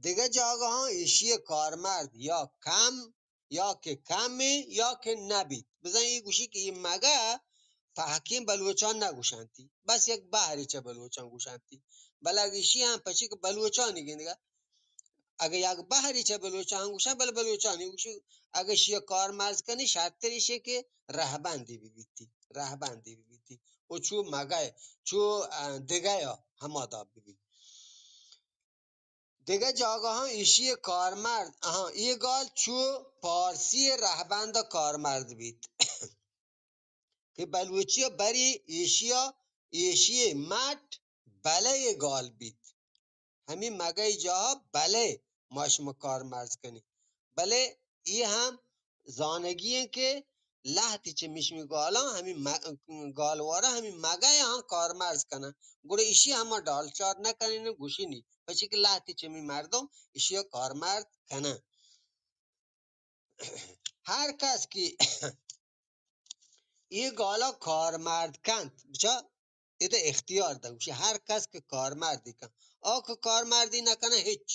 دگہ جاگہاں ایشی کارمرد یا کم، یا کہ کم یا کہ نبیت۔ بزاں اے گوشی کہ اے مگہ پہکیں بلوچاں نہ گوشنتی، بس یک بہرے چہ بلوچاں گوشنتی۔ بلے اگہ ایشی ہم پچی کہ بلوچانی گندگا اگہ یک بہرے چہ بلوچاں گوشاں، بلے بلوچانی گوشی، اگہ ایشی کارمرز کنی، شرتر ایشی کہ رہبندی ببیتی، رہبندی ببیتی۔ و چو مگہ، چو، اه، دگہ یا ہما داب ببیت۔ دگہ جاگہاں ایشی کارمرد، آہاں، اے گال چو پارسی رہبند کارمرد بیت۔ کہ بلوچی ء بری ایشی ء، ایشی ء مٹ بلے ء گال بیت۔ ہمے مگہ ء جاہ ء بلے ما شما کارمرز کنیں۔ بلے اے ہم زانگی انت کہ لہتے چہ مشمی گالاں ہمے م-، گالواراں ہمے مگہ ء ہم کارمرز کناں۔ گڑا ایشی ہما ڈالچار نہ کنیں ء گوشنی، پرچے کہ لہتے چہ مئے مردم ایشی ء کارمرز کناں۔ ہر کس کہ اے گالا کارمرد کنت، بچا ادا اختیار دنت، گوشی ہر کس کہ کارمردی کن، آ کہ کارمردی نکنه ہچ،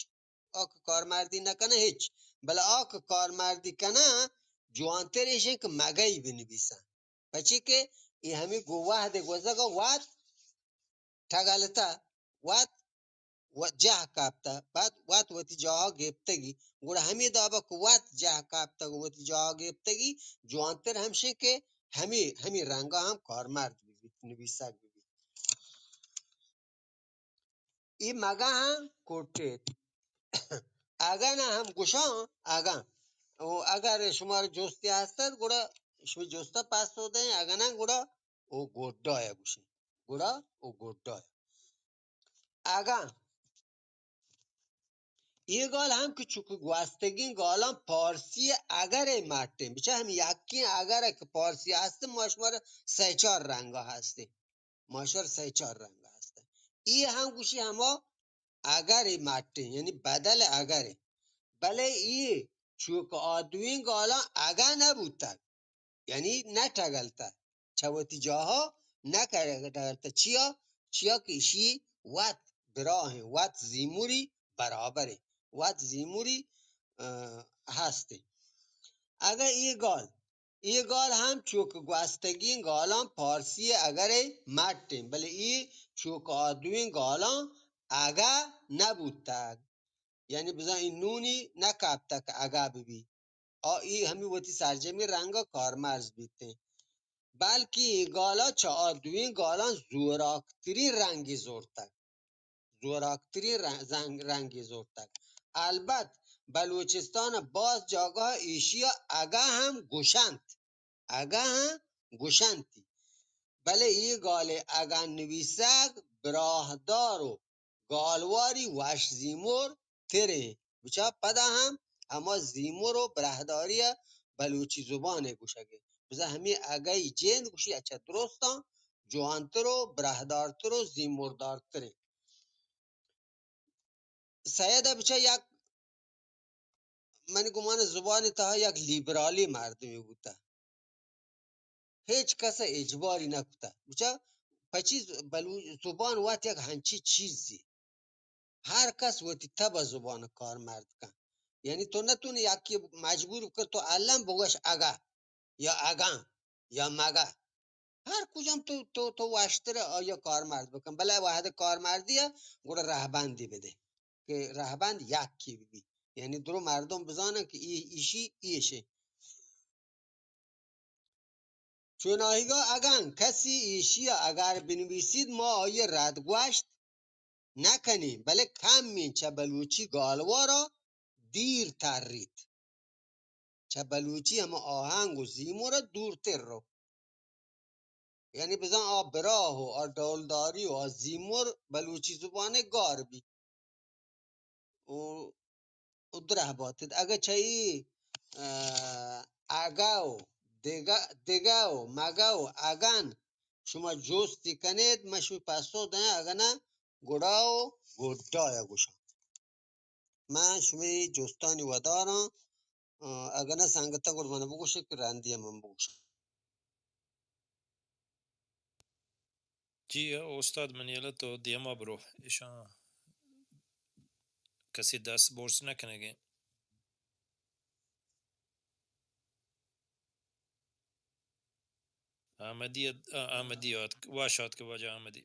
آ کہ کارمردی نکنه ہچ، بلے آ کہ کارمردی کنه جوانتر ایش انت کہ مگئی بنویسن۔ پچی کہ اے ہمے گوں وہد گوزگ ء وت ٹگلتہ، وت و جہ کپتہ، بعد وت وتی جاہ گپتگی، گڑا ہمے دابا کہ وت جہ کپتگ و وتی جاہ گپتگی، جوانتر ہمشیں کہ ہمے، ہمے رنگا ہم کارمرد ببیت، نویسگ ببیت۔ اے مگہ ہم کٹیت۔ اگن ہم گوشاں، اگن۔ و اگر شمارا جستے ہستت، گڑا شمی جستا پسو دئیں، اگن گڑا او گڈا یا گوشیں۔ گڑا او گڈا یا۔ اگن اے گال ہم کہ چوکہ گوستگیں گالاں پارسی اگر ء مٹیں، بچہ ہم یکیں اگر ء کہ پارسی ہستیں، ما شمارا سہ چار رنگا ہستیں۔ ماشر سئے چار رنگ است۔ اے ہم گوشی ہما اگر مٹیں، یعنی بدل اگر۔ بلے اے چوک آ دوئیں گالاں اگا نہ بوتگ، یعنی نہ ٹگلتہ، چہ وتی جاہا نہ ٹگلتہ۔ چیا؟ چیا کہ اشی وت براہیں، وت زیموری برابریں، وت زیموری، اه، ہستیں۔ اگہ اے گال اے گال ہم چوک گوستگیں گالاں پارسی اگر ء مٹ انت، بلے اے چوک آ دوئیں گالاں اگہ نہ بوتگ۔ یعنی بزاں اے نونی نہ کپتگ کہ اگہ ببی۔ آ اے ہمے وتی سرجمیں رنگ ء کارمرز بیت انت۔ بلکیں اے گالا چہ آ دوئیں گالاں زوراکتریں رنگے زرتگ۔ زوراکتریں رنگ، زنگ، رنگے زرتگ۔ البت بلوچستان ء باز جاگہ ایشی ء اگہ ہم گوشنت، اگہ ہم گوشنتی، بلے اے گال ء اگہ نویسگ براہدار و گالواری وش زیمر تریں۔ بچا پدا ہم ہما زیمر و براہداری ء بلوچی زبان ء گوشگ ء۔ بزاں ہمے اگئی جند گوشی اچھا درستاں جوانتر و براہدارتر و زیمردارتریں۔ سید ء بچا یک، من گمان زبان تہا یک لیبرالی مردمی بوتا۔ ہچ کس ء اجباری نہ کتہ۔ بچا پچی ز-، بلو-، زبان وت یک ہنچی چیزی۔ ہر کس وتی تب ء زبان ء کارمرد کن۔ یعنی تو نہ تونی یکی مجبور بکن تو الم بگوش اگا یا اگاں یا مگا۔ ہر کجام تو، تو، تو وشتر آیا کارمرد بکن۔ بلے وہد کارمردی ء گڑا رہبندی بدے کہ رہبند یکی ببی۔ یعنی درو مردم بزانن کہ ای، ایشی ایشے۔ چوناہیگا اگاں کسی ایشی ء اگر بنویسید، ما آئی ء رد گوشت نہ کنیں، بلے کمیں چہ بلوچی گالوارا دیر تریت۔ چہ بلوچی ہما آہنگ و زیمر ء دورتر رو۔ یعنی بزاں آ براہ و آ ڈولداری و آ زیمر بلوچی زبان ء گار بیت۔ و، و درہ باتت۔ اگہ چہ ای، اه، اگہ و دگہ، دگہ و مگہ و اگن شما جستی کنید، من شمی پسو دیاں، اگہ نہ گڑا و گڈا یا گوشاں۔ من شمی جستانی وداراں، اه، اگہ نہ سنگتاں گڑ من بگوشے کہ رندی من بگوشاں۔ جی، استاد منی یلہ تو دیما برو، ایشاں کسی دست برز نہ کنگیں۔ احمدی، آ، احمدی آتک، واش آتک واجہ احمدی۔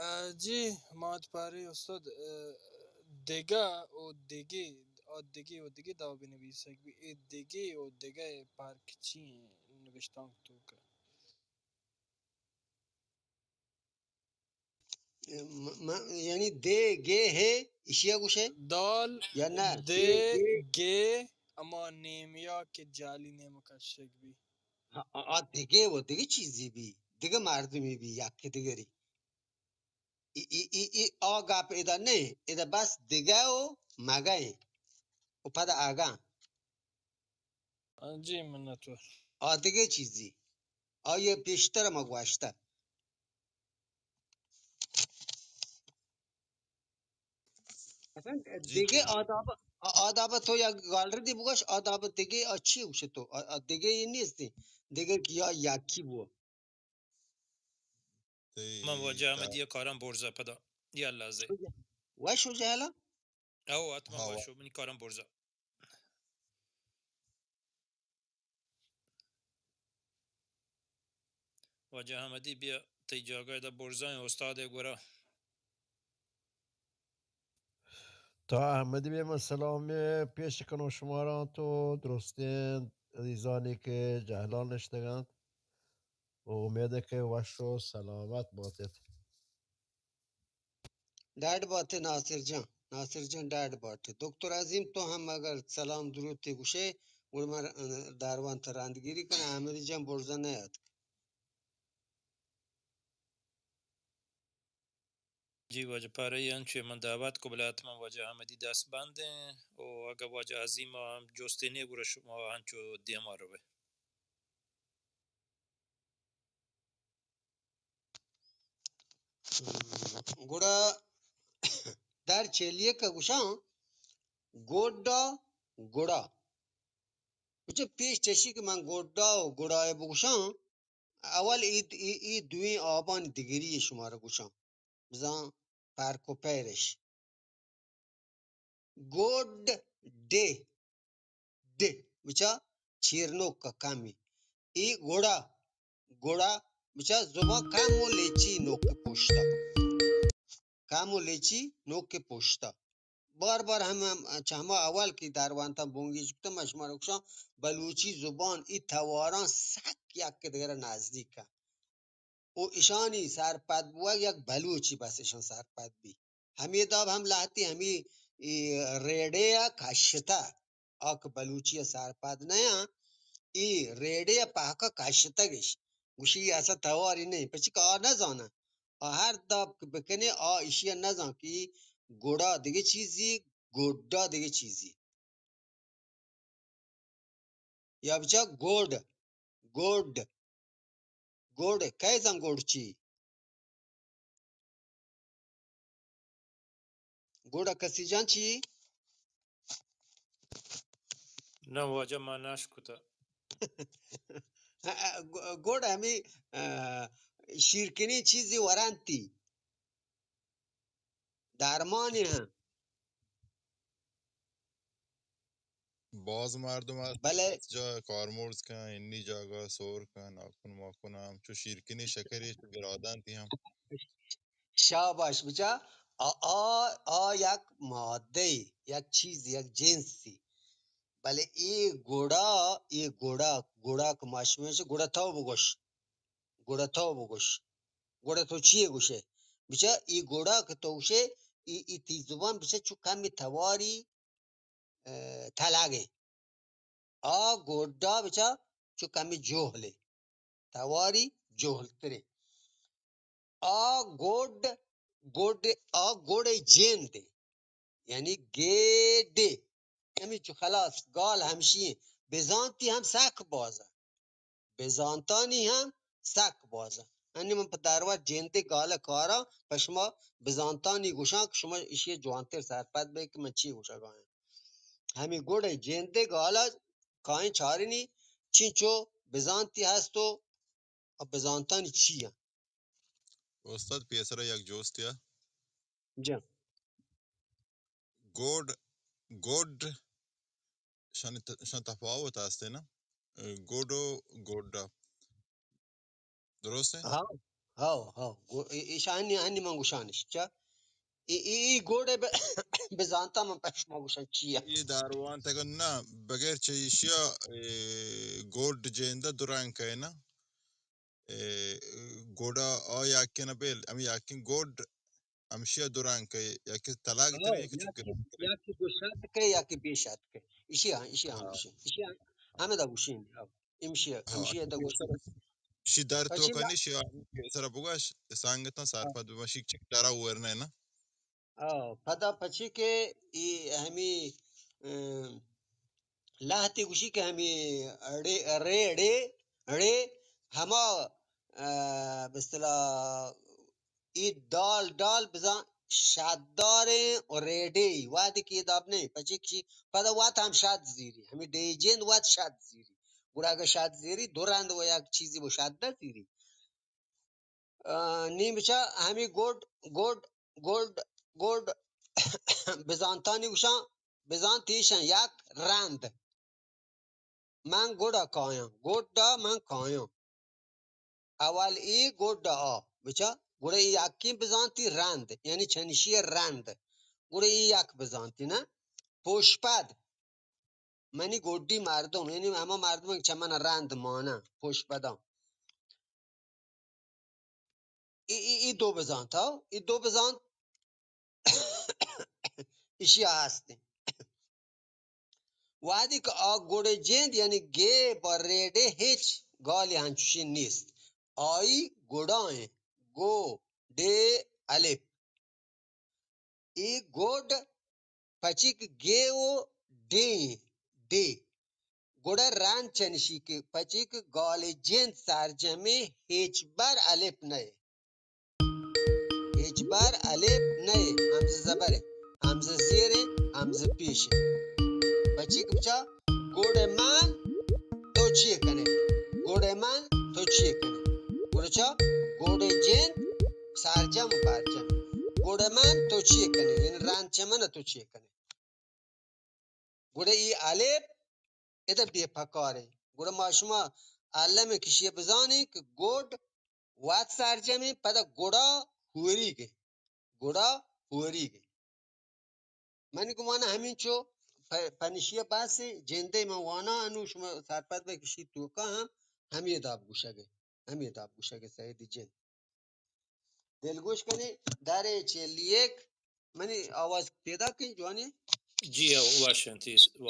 آ، جی، مات پارے استاد، آ، دگہ و دگہ، آ، دگہ و دگہ داو بنویسگ بی، اے دگہ و دگہ پارک چی نوشتانک توکا؟ م-، م-، یعنی دے گے ہے، اشیا گوشے؟ دال یا نہ؟ دے دے گے۔ گے، اما نیمیا کہ جالی نیم کشگ بی۔ آ، آ، آ دگہ و دگہ چیزی بی، دگہ مردمی بی، یکی دگری۔ ای، ای، ای، ای آ گپ ادا نہ، ادا بس دگہ و مگہ و پدا اگاں۔ جی، منتوار۔ آ دگہ چیزی۔ آئی پیشتر ما گوشتہ۔ اصلاً جی، دگہ جی۔ آداب، آداب تو یک گالردی بگوش، آداب دگہ آ چی گوشے تو؟ آ، آ دگہ یہ نیستی۔ دگہ کہ یا یکی بو۔ تئی من واجہ تا- احمدی کارم برزا پدا۔ یا لحظہ۔ وش و جہلا؟ او، حتما ہاں، وش و منی کارم برزا۔ واجہ احمدی بیا تئی جاگہ دا برزائیں استاد گورا۔ تا احمدی بیا من سلام پیش کنوں شمارا تو درستیں عزیزانی کہ جہلان نشتگانت۔ و امید ہے کہ وش و سلامت باتت۔ ڈاڈ باتے ناصر جان، ناصر جان ڈاڈ باتے۔ دکتر عظیم تو ہم اگر سلام دروتے گوشے، گڑا من داروان تا راندگیری کناں، احمدی جان برزا نیاتک۔ جی واجہ پارہ انچو من دعوت کو بلے حتما واجہ احمدی دست بندیں و اگہ واجہ عظیم ہم جستے نے گڑا شما انچو دیما روے۔ گڑا در چلیک ء گوشاں گوڈا گڑا۔ بچہ پیش چشی کہ من گوڈا و گڑا ء بگوشاں، اول ای، ای، ای دوئیں آبانی دگری ء شمارا گوشاں، بزاں پرک و پیرش۔ Good day. ڈ بچا چیرنوک ء کمی۔ ای گڑا، گڑا بچا زبان کم و لیچی نوک پشتا۔ کم و لیچی نوک پشتا۔ بار بار ہم، ہم چہ ہما اول کہ داروانتاں بنگیج کتم، من شمارا گوشاں، بلوچی زبان ای تواراں سک یک دگرا نزدیک ء۔ و اشانی سرپد بوگ یک بلوچی بس اشان سرپد بی۔ ہمے داب ہم لہتی ہمے، اے، ریڑے ء کشتہ، آ کہ بلوچی ء سرپد نیاں، اے ریڑے ء پہکا کشتگش۔ گوشی اصلا تواری نہیں، پچی کہ آ نزاناں۔ آ ہر داب کہ بکنے، آ اشی ء نزان کہ گڑا دگہ چیزی، گڈا دگہ چیزی۔ یا بچا گوڈ، گوڈ، گوڈ، کئے زان گوڈ چی؟ گوڈ کسی جان چی؟ نہ واجہ ما ناش کتا۔ گوڈ ہمی، آ، شیرکنی چیزی ورانتی۔ درمانی ہم۔ باز مردم است، بلے جا کارمرز کن، انی جاگہ سور کن، ناکن ماکن ہم، چو شیرکنی شکری چو گرادنتی ہم۔ شاباش بچا، آ، آ، آ یک مادہ، یک چیز، یک جنسی۔ بلے اے گڑا، اے گڑا، گڑا کہ ما شمے گڑا تو بگوش۔ گڑا تو بگوش۔ گڑا تو چیے گوشے؟ بچا ای گڑا کہ تو گوشے، ای، ای تی زبان بچا چو کمی تواری، اه، تلاگے۔ آ گڈا بچا چو کمی جوہلے۔ تواری جوہلترے۔ آ گڈ، گڈ، آ گڑ جند۔ یعنی گیڈے۔ ہمینچو خلاص، گال ہمشی ایں۔ بزانتی ہم سک بازا۔ بزانتانی ہم سک بازا۔ انی من پہ دروت جندے گال کارا پہ شما بزانتانی گوشاں کہ شما اشی جوانتر سرپد بے کہ من چی گوشگا آں۔ ہمیں گڑ جندے گالا کائیں چارنی چینچو بزانتی ہستو، ءُ بزانتانی چی اَنت؟ استاد، پیسرا یک جوستے ءَ۔ جان۔ گوڈ، گوڈ، شان ت-، شان تفاوت ہستے نا؟ گوڈ ءُ گوڈا۔ درست ہے؟ ہاؤ، ہاؤ، ہاؤ۔ گو-، ای-، ایشانی ہنی من گوشانش۔ چا؟ ای، ای، ای گوڈ ءَ ب-، بزانتا من پہ شما گوشان چی اے؟ اے داروان تک نہ، بغیر چہ ایشیا، اے، گوڈ جیندا دو رنگ ہے نا؟ اے، گوڈا آ یکین بیل، ہم یکین گوڈ ہمشیا دو رنگ ہے، یکی طلاق ہاؤ، ترے، یکی یکی، چکر ترے۔ یکی گوشت کے، یکی بیشت کے۔ ایشی ہاں، ایشی ہاں ہاں۔ گوشی۔ ایشی ہاں، ہمیں دا گوشی۔ ہاں، امشی، ہاں، امشی دا گوشی۔ شی در تو پچی کنی، شی سر بگوش، سانگتاں ہاں۔ سرپد بمشی چک درا ورنے نا۔ آ، پدا پچی کہ ای ہمی، ام، لہتے گوشی کہ ہمی اڑے، اڑے، اڑے، اڑے، ہما، آ، بستلا ای ڈال، ڈال بزاں شادداریں و ریڈے ای۔ وہدے کہ اے داب نہ ایں، پچے کہ پدا وت ہم شاد زیری، ہمے ڈیجند وت شاد زیری۔ گڑا اگہ شاد زیری، دو رند و یک چیزی بو شاد نہ زیری۔ آ، نی بچا ہمے گڈ، گڈ، گڈ، گڈ بزانتانی گوشاں، بزانت ایشاں یک رند۔ من گڈا کایاں، گڈا من کایاں۔ اول ای گڈا آ، بچا، گڑا ای یکیں بزانتی رند، یعنی چنشی رند۔ گڑا ای یک بزانتی نا۔ پشپد، منی گڈی مردم، یعنی ہما مردم کہ چہ من رند ماناں، پشپداں۔ ای، ای، ای دو بزانت، ہاں، ای دو بزانت ایشی ءَ ہست ایں۔ وہدے کہ آ گڑ جند یعنی گیب ءُ ریڈے ہچ گالے ہنچوشیں نیست۔ آئی گڑا ایں، گو، ڈے، الف۔ ای گڈ پچیک گے و ڈے، ڈے۔ گڑا رند چنشی کہ پچیک گال جند سرجمیں ہچبر الف نئے۔ ہچبر الف نئے، ہمزہ زبر ایں، ہمزہ زیر ایں، ہمزہ پیش ایں۔ پچیک بچا گڑ من تو چی کنے؟ گڑ من تو چی کنے؟ گڑ چا؟ گڑ جند سرجم و برجم۔ گڑ من تو چی کنے؟ یعنی رند چہ من تو چی کنے؟ گڑا ای الف ادا بے پکارے۔ گڑا ما شما الم کشی بزانیں کہ گڈ وت سرجمیں، پدا گڑا ہوریگے۔ گڑا ہوریگے۔ من گمان ہمینچو پ-، پنشی بس جندے من وانا انو شما سرپد بے کشی توکا ہم ہمیں داب گوشگے۔ ہمیں داب گوشگے سید جند۔ دلگوش کنی، در چلی یک، منی آواز پیدا کن جوانی؟ جی، وش انت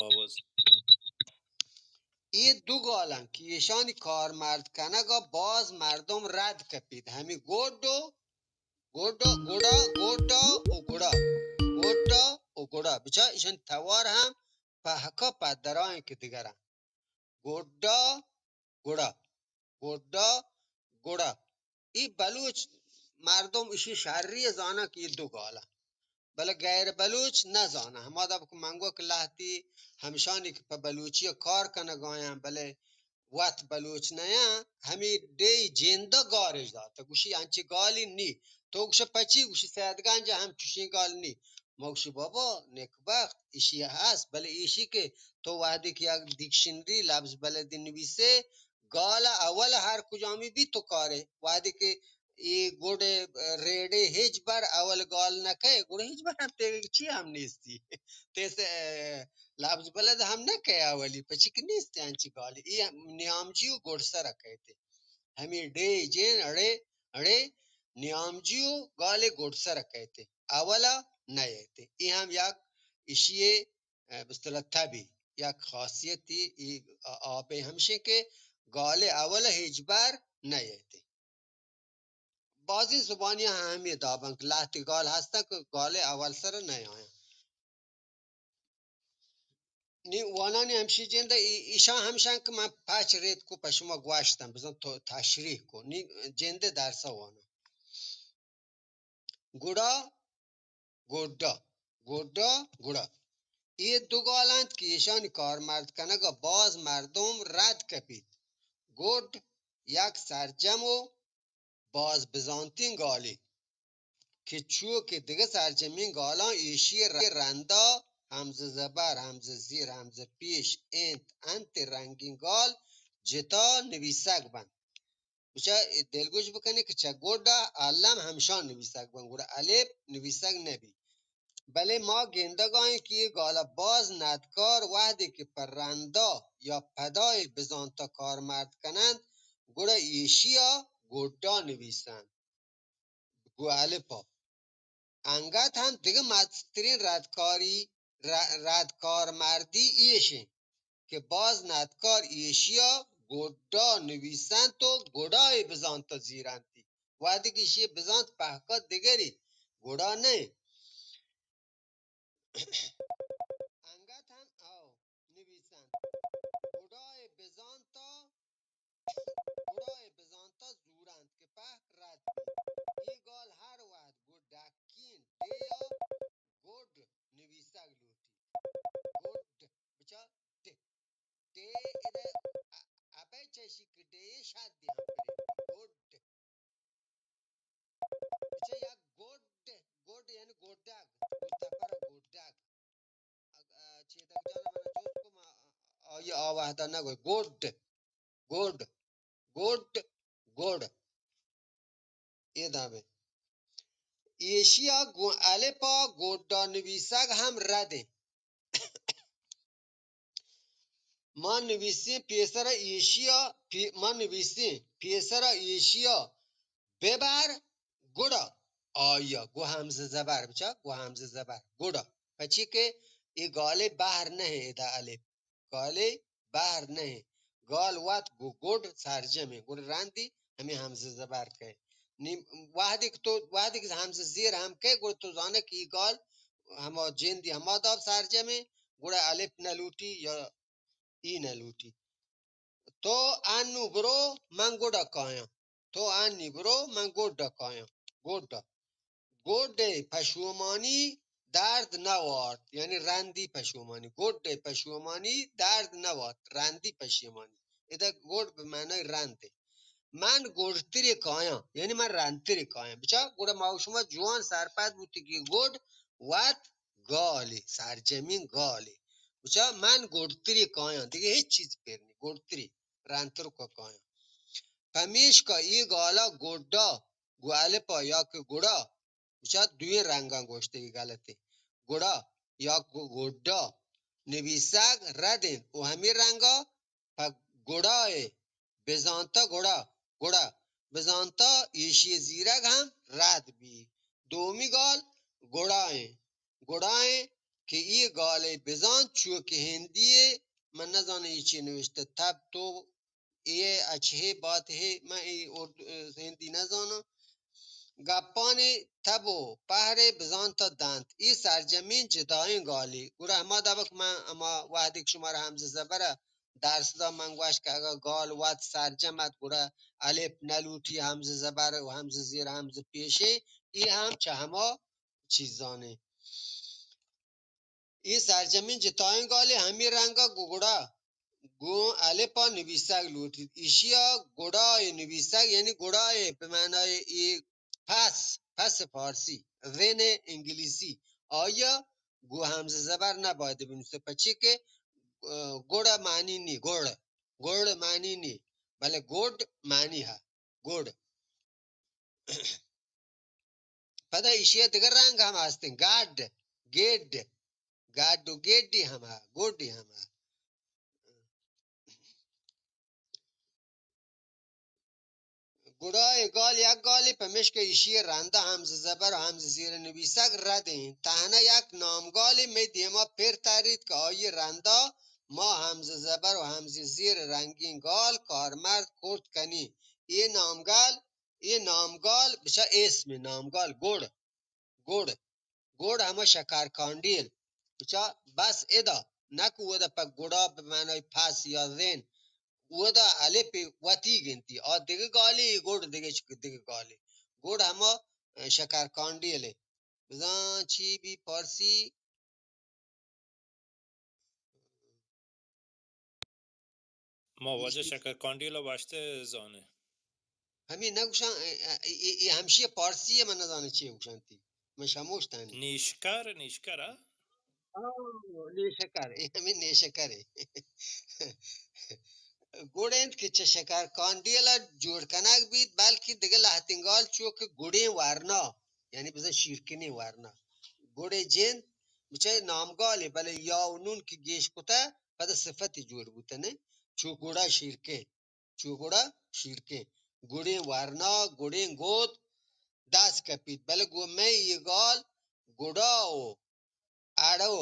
آواز۔ اے دو گالاں کہ ایشانی کارمرد کنگا باز مردم رد کپیت۔ ہمی گڈ و گڈا، گڈا، گڈا و گڑا۔ گڈا و گڑا۔ بچا ایشانی توار ہم پہکا پدرائیں کہ دگراں۔ گڈا، گڑا، گڈا، گڑا۔ اے بلوچ مردم اشی شری زاناں کہ اے دو گالاں، بلے غیر بلوچ نہ زاناں۔ ہما دپ کہ من گو کہ لہتی ہمشانی کہ پہ بلوچی کار کنگایاں، بلے وت بلوچ نیاں، ہمے ڈیہی جند ء گارش داتگ، گوشی انچیں گالے نی۔ تو گوشے پچی؟ گوشی سید گنج ء ہم چشیں گال نی۔ ما گوشی بابا نکبخت ایشی ء ہست، بلے ایشی کہ تو وہدے کہ یک ڈکشنری لبز بلدی نویسے، گال ء اول ء ہر کجامی بی تو کارے۔ وہدے کہ اے گڈ ء ریڑے ہچبر اول گال نہ کئے، گڑا ہچبر ہم تیگہ چی ہم نیستی۔ تیس، ء، لبز بلد ہم نہ کئے اولی، پچی کہ نیست انچی گالی۔ اے نیامجی و گڈسر ء کئیت۔ ہمے ڈے جین اڑے، اڑے نیامجی و گالے گڈسر ء کئیت۔ اولا نہ ایت۔ اے ہم یک ایشی ء، ء، بستلا تبی یک خاصیتی، اے آ-، آپے ہمشیں کہ گالے اولا ہچبر نہ ایت۔ بازیں زبانیاں ہم ہمے داباں کہ لہتے گال ہستاں کہ گالے اول سر نہ آیاں۔ نی وانانی ہمشی جند ء ای-، ایشاں ہمشاں کہ من پچ ریت کو پہ شما گوشتم، بزن تو تشریح کو۔ نی جند ء درس ء واناں۔ گڑا، گڈا، گڈا، گڑا۔ اے دو گال انت کہ ایشانی کارمرد کنگ ء باز مردم رد کپیت۔ گڈ یک سرجم و باز بزانتیں گالے کہ چو کہ دگہ سرجمیں گالاں ایشی ر-، رندا ہمز زبر، ہمز زیر، ہمز پیش، انت، انت رنگیں گال جتا نویسگ بنت۔ بچا دلگوش بکنی کہ چہ گڈا الم ہمشان نویسگ بنت، گڑا الف نویسگ نبی۔ بلے ما گندگا ایں کہ اے گالا باز ندکار وہدے کہ پہ رندا یا پدائے بزانتا کارمرد کنند، گڑا ایشیا گڈا نویسند، گوں الپا۔ انگت ہم دگہ مستریں ردکاری، ر-، ردکارمردی ایش انت کہ باز ندکار ایشیا گڈا نویسنت و گڈائے بزانتا زیرنتی۔ وہدے کہ ایشی بزانت پہکا دگری گڈا نہ انت۔ انگت ہم او نویسنت۔ گڈائے بزانتا، گڈائے بزانتا زورنت کہ پہک رد بیت۔ اے گال ہر وہد گوں ڈکین ڈے ء گڈ نویسگ لوٹیت۔ گڈ بچا ڈے۔ ڈے ادا ا-، ابے چشی کہ ڈے شد دیاں پرے۔ گڈ۔ بچا یک گڈ، گڈ یعنی گڈگ، گڈ تپر گڈگ۔ اگ-، ا، چیدگ جان من جست کو ما آئی آ وہدا نہ گوئی۔ Good, good, good, good. اے دابے۔ ایشیا گوں الپا گڈا نویسگ ہم رد انت۔ ما نویسیں پیسرا ایشیا، پی-، ما نویسیں پیسرا ایشیا ببر گڑا آیا گوں ہمزہ زبر بچا، گوں ہمزہ زبر گڑا۔ پچی کہ اے گالے بہر نہ ادا الف۔ گالے بہر نہ انت۔ گال وت گوں گڈ سرجم انت۔ گڑا رندی ہمے ہمزہ زبر کئے۔ نی وہدے کہ تو، وہدے کہ ہمزہ زیر ہم کئے، گڑا تو زانے کہ اے گال ہما جندی ہما داب سرجم انت، گڑا الف نہ لوٹی یا ای نہ لوٹی۔ تو انو برو من گڈا کایاں۔ تو انی برو من گڈا کایاں۔ گڈا۔ گڈ ء پشومانی درد نہ وارت، یعنی رندی پشومانی۔ گڈ ء پشومانی درد نہ وارت، رندی پشیمانی۔ ادا گڈ بہ معنی رند انت۔ من گڈتری کایاں، یعنی من رندتری کایاں۔ بچا گڑا ما و شما جوان سرپد بوتی کہ گڈ وت گالی، سرجمین گالی۔ بچا من گڈتری کایاں، دیگه ہچ چیز پر نی، گڈتری، رندتر کو کایاں۔ پمیشکا ای گالا گڈا گوں الپا یا کہ گڑا، گوشا دوئیں رنگاں گوشتگی غلطیں۔ گڑا یا گو-، گڈا نویسگ رد انت و ہمے رنگا پہ گڑائے بزانتا گڑا، گڑا بزانتا ایشی زیرگ ہم رد بی۔ دومی گال گڑا انت۔ گڑا انت کہ ای گالے بزانت چو کہ ہندی ء، من نزاناں ای چی نوشتہ، تب تو اے اچ ہے بات ہے، من اے اردو، ہندی نزاناں۔ گپانی تب و پہرے بزانتا دنت۔ اے سرجمین جدائیں گالی۔ گڑا ہما دابک من ہما وہدے کہ شمارا ہمزہ زبرا درس دا من گوشت کہ اگاں گال وت سرجم ات، گڑا الف نہ لوٹی، ہمز زبر و ہمز زیر، ہمز پیشیں، ای ہم چہ ہما چیزانے۔ ای سرجمیں جتائیں گالے ہمی رنگا گڑا گوں الفا نبیسگ لوٹیت۔ ایشیا گڑائے نبیسگ، یعنی گڑائے بہ معنای ای پس، پس فارسی، ذن انگلیسی، آیا گوں ہمز زبر نباید بنویسے، پچی کہ، اه، گڑ معنی نی، گڑ، گڑ معنی نی، بلے گڈ معنی ہا، گڑ۔ پدا ایشی ء دگہ رنگ ہم ہستیں، گڈ، گڈ، گڈ و گڈی ہم ہا، گڈی ہم ہا۔ گڑا اے گال یک گالے، پمیشکہ ایشی ء رندا ہمز زبر و ہمز زیر نویسگ رد انت۔ تہنا یک نامگالے مئے دیما پر تریت کہ آئی رندا ما ہمز زبر و ہمز زیر رنگیں گال کارمرد کرت کنیں۔ اے نامگال، اے نامگال بچا اسم نامگال گڑ، گڑ، گڑ ہما شکر کانڈیل۔ بچا بس ادا، نہ کہ اودا پہ گڑا بہ معنای پس یا زین، اودا الف وتی گنتی، آ دگہ گالی، گڑ دگہ چک-، دگہ گالی۔ گڑ ہما، اه، شکر کانڈیل۔ بزاں چی بی پارسی؟ ما واجہ شکر کانڈیل ء واشتہ زانیں۔ ہمے نہ گوشاں، اے، اے، اے، اے ہمشی پارسی ء من نزاناں چی گوشنتی۔ من شموشتانی۔ نیشکر، نیشکر ء؟ آ، نیشکر، اے ہمے نیشکر ء۔ گڑ انت کہ چہ شکر کانڈیل ء جوڑ کنگ بیت، بلکیں دگہ لہتیں گال چو کہ گڑیں ورنا، یعنی بزاں شیرکنیں ورنا۔ گڑے جند بچہ نامگالے، بلے یا و نون کہ گیش کتہ، پدا صفتی جوڑ بوتہ، نہ؟ چو گڑا شیرکیں، چو گڑا شیرکیں۔ گڑیں ورنا، گڑیں گود دست کپیت، بلے گوں مئے اے گال گڑا و اڑو،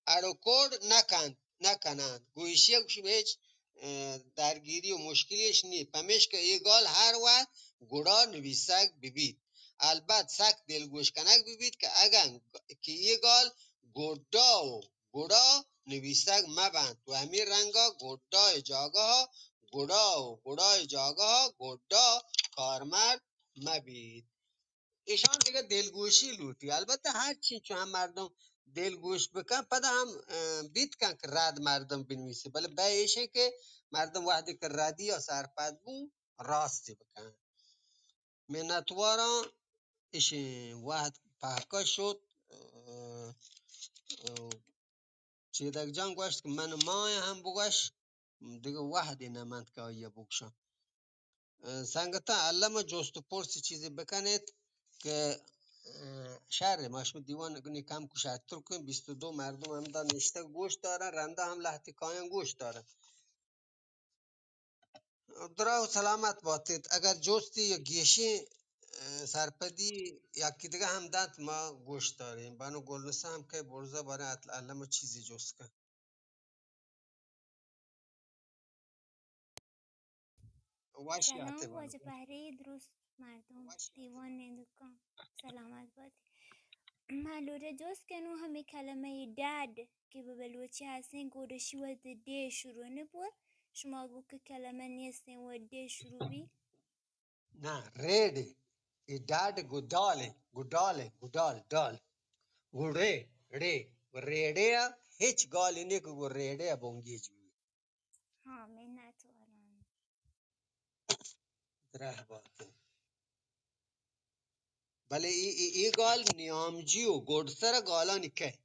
اڑو کوڑ نہ کنت، نہ کننت۔ گوں ایشی ء گوشی ہچ، اه، درگیری و مشکلی اش نی، پمیشکہ اے گال ہر وقت گڑا نویسگ ببیت۔ البت سک دلگوش کنگ ببیت کہ اگاں کہ اے گال گڈا و گڑا نویسگ مبنت و ہمے رنگا گڈا ء جاگہا گڑا و گڑا ء جاگہا گڈا کارمرد مبیت۔ ایشان دگہ دلگوشی لوٹی۔ البتہ ہر چی چو ہم مردم دلگوش بکن، پدا ہم، اه، بیت کن کہ رد مردم بنویسی، بلے بہ ایشیں کہ مردم وہدے کہ ردی یا سرپد بو، راستی بکن۔ منتواراں، ایشیں وہد پہکا شد۔ اه، اه، چیدگ جان گوشت کہ من ماں ہم بگوش، دگہ وہدے نہ منت کہ آئی ء بگوشاں۔ اه، سنگتاں، الم ء جست و پرس چیزے بکنیت کہ، اه، شر، ما شما دیوان نی کم کشاتر کن، بیست و دو مردم ہمدا نشتگ گوش دارن، رندا ہم لہتے کایاں گوش دارن۔ دراہ و سلامت باتیت۔ اگر جستی یا گیشیں، اه، سرپدی یکی دگہ ہم دنت، ما گوش داریں۔ بانو گلنسا ہم کئے برزا باریں اتل-، الم چیزی جست کن۔ وش سلام آتے بانو واجہ گل۔ بہرے، درست مردم، وش آتے دیوان بانو۔ نندوکاں سلامت بات۔ ما لوٹے جست کنوں ہمے کلمہ ڈاڈ کہ بہ بلوچی ہستیں، گڈ شی وت ڈے شروع نہ بوت۔ شما گو کہ کلمہ نیستیں وت ڈے شروع بی۔ نہ، ریڈ۔ اے ڈاڈ گو ڈال اے، گو ڈال اے، گو ڈال، ڈال۔ گو ڑے، ڑے۔ گو ریڑے ء ہچ گالے نے کہ گو ریڑے ء بنگیج بی۔ ہاں، منت واران۔ دراہ بات۔ بلے اے، اے، اے گال نیامجی و گڈسر ء گالانی کئیت۔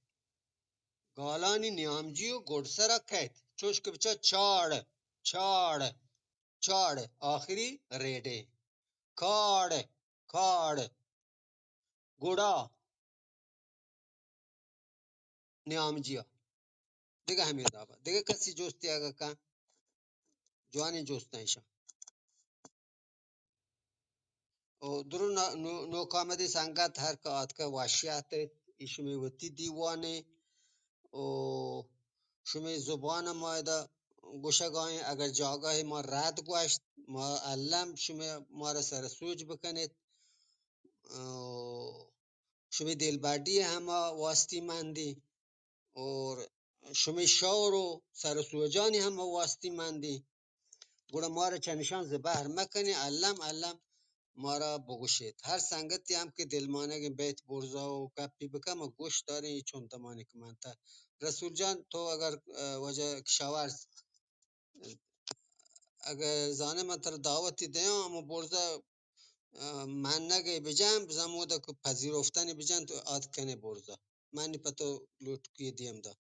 گالانی نیامجی و گڈسر ء کئیت۔ چوش کہ بچا چاڑ، چاڑ، چاڑ، آخری ریڈے۔ کاڑ، کاڑ، گڑا، نیامجیا۔ دگہ ہمے دابا۔ دگہ کسی جستے اگہ کن، جوانیں جستاں ایشاں۔ او درو نا-، نو-، نوک آمدیں سنگت ہر کہ آتکہ وشی ات ایت، ای شمے وتی دیوانے۔ او شمے زبان ما ادا گوشگائیں، اگر جاگاہے ما رد گوشت، ما الم شمے مارا سر سوج بکنیت۔ او شمے دلبڈی ہما واستی مندی۔ اور شمئے شور و سر و سوجانی ہم ما واستی مندیں۔ گڑا مارا چہ نشان ز بہر مکنیں، الم الم مارا بگوشیت۔ ہر سنگتے ہم کہ دلمانگیں بیت برزا و گپی بکن، ما گوش داریں، اے چون دمانے کہ منتا۔ رسول جان، تو اگر، اه، واجہ کشاورز، اگہ زانے من ترا دعوتی دیاں، اما برزا، اه، منگے بجن، بزاں مودا کہ پذیرفتنی بجن، تو آتک کنے برزا۔ منی پہ تو لوٹکی دیم دا۔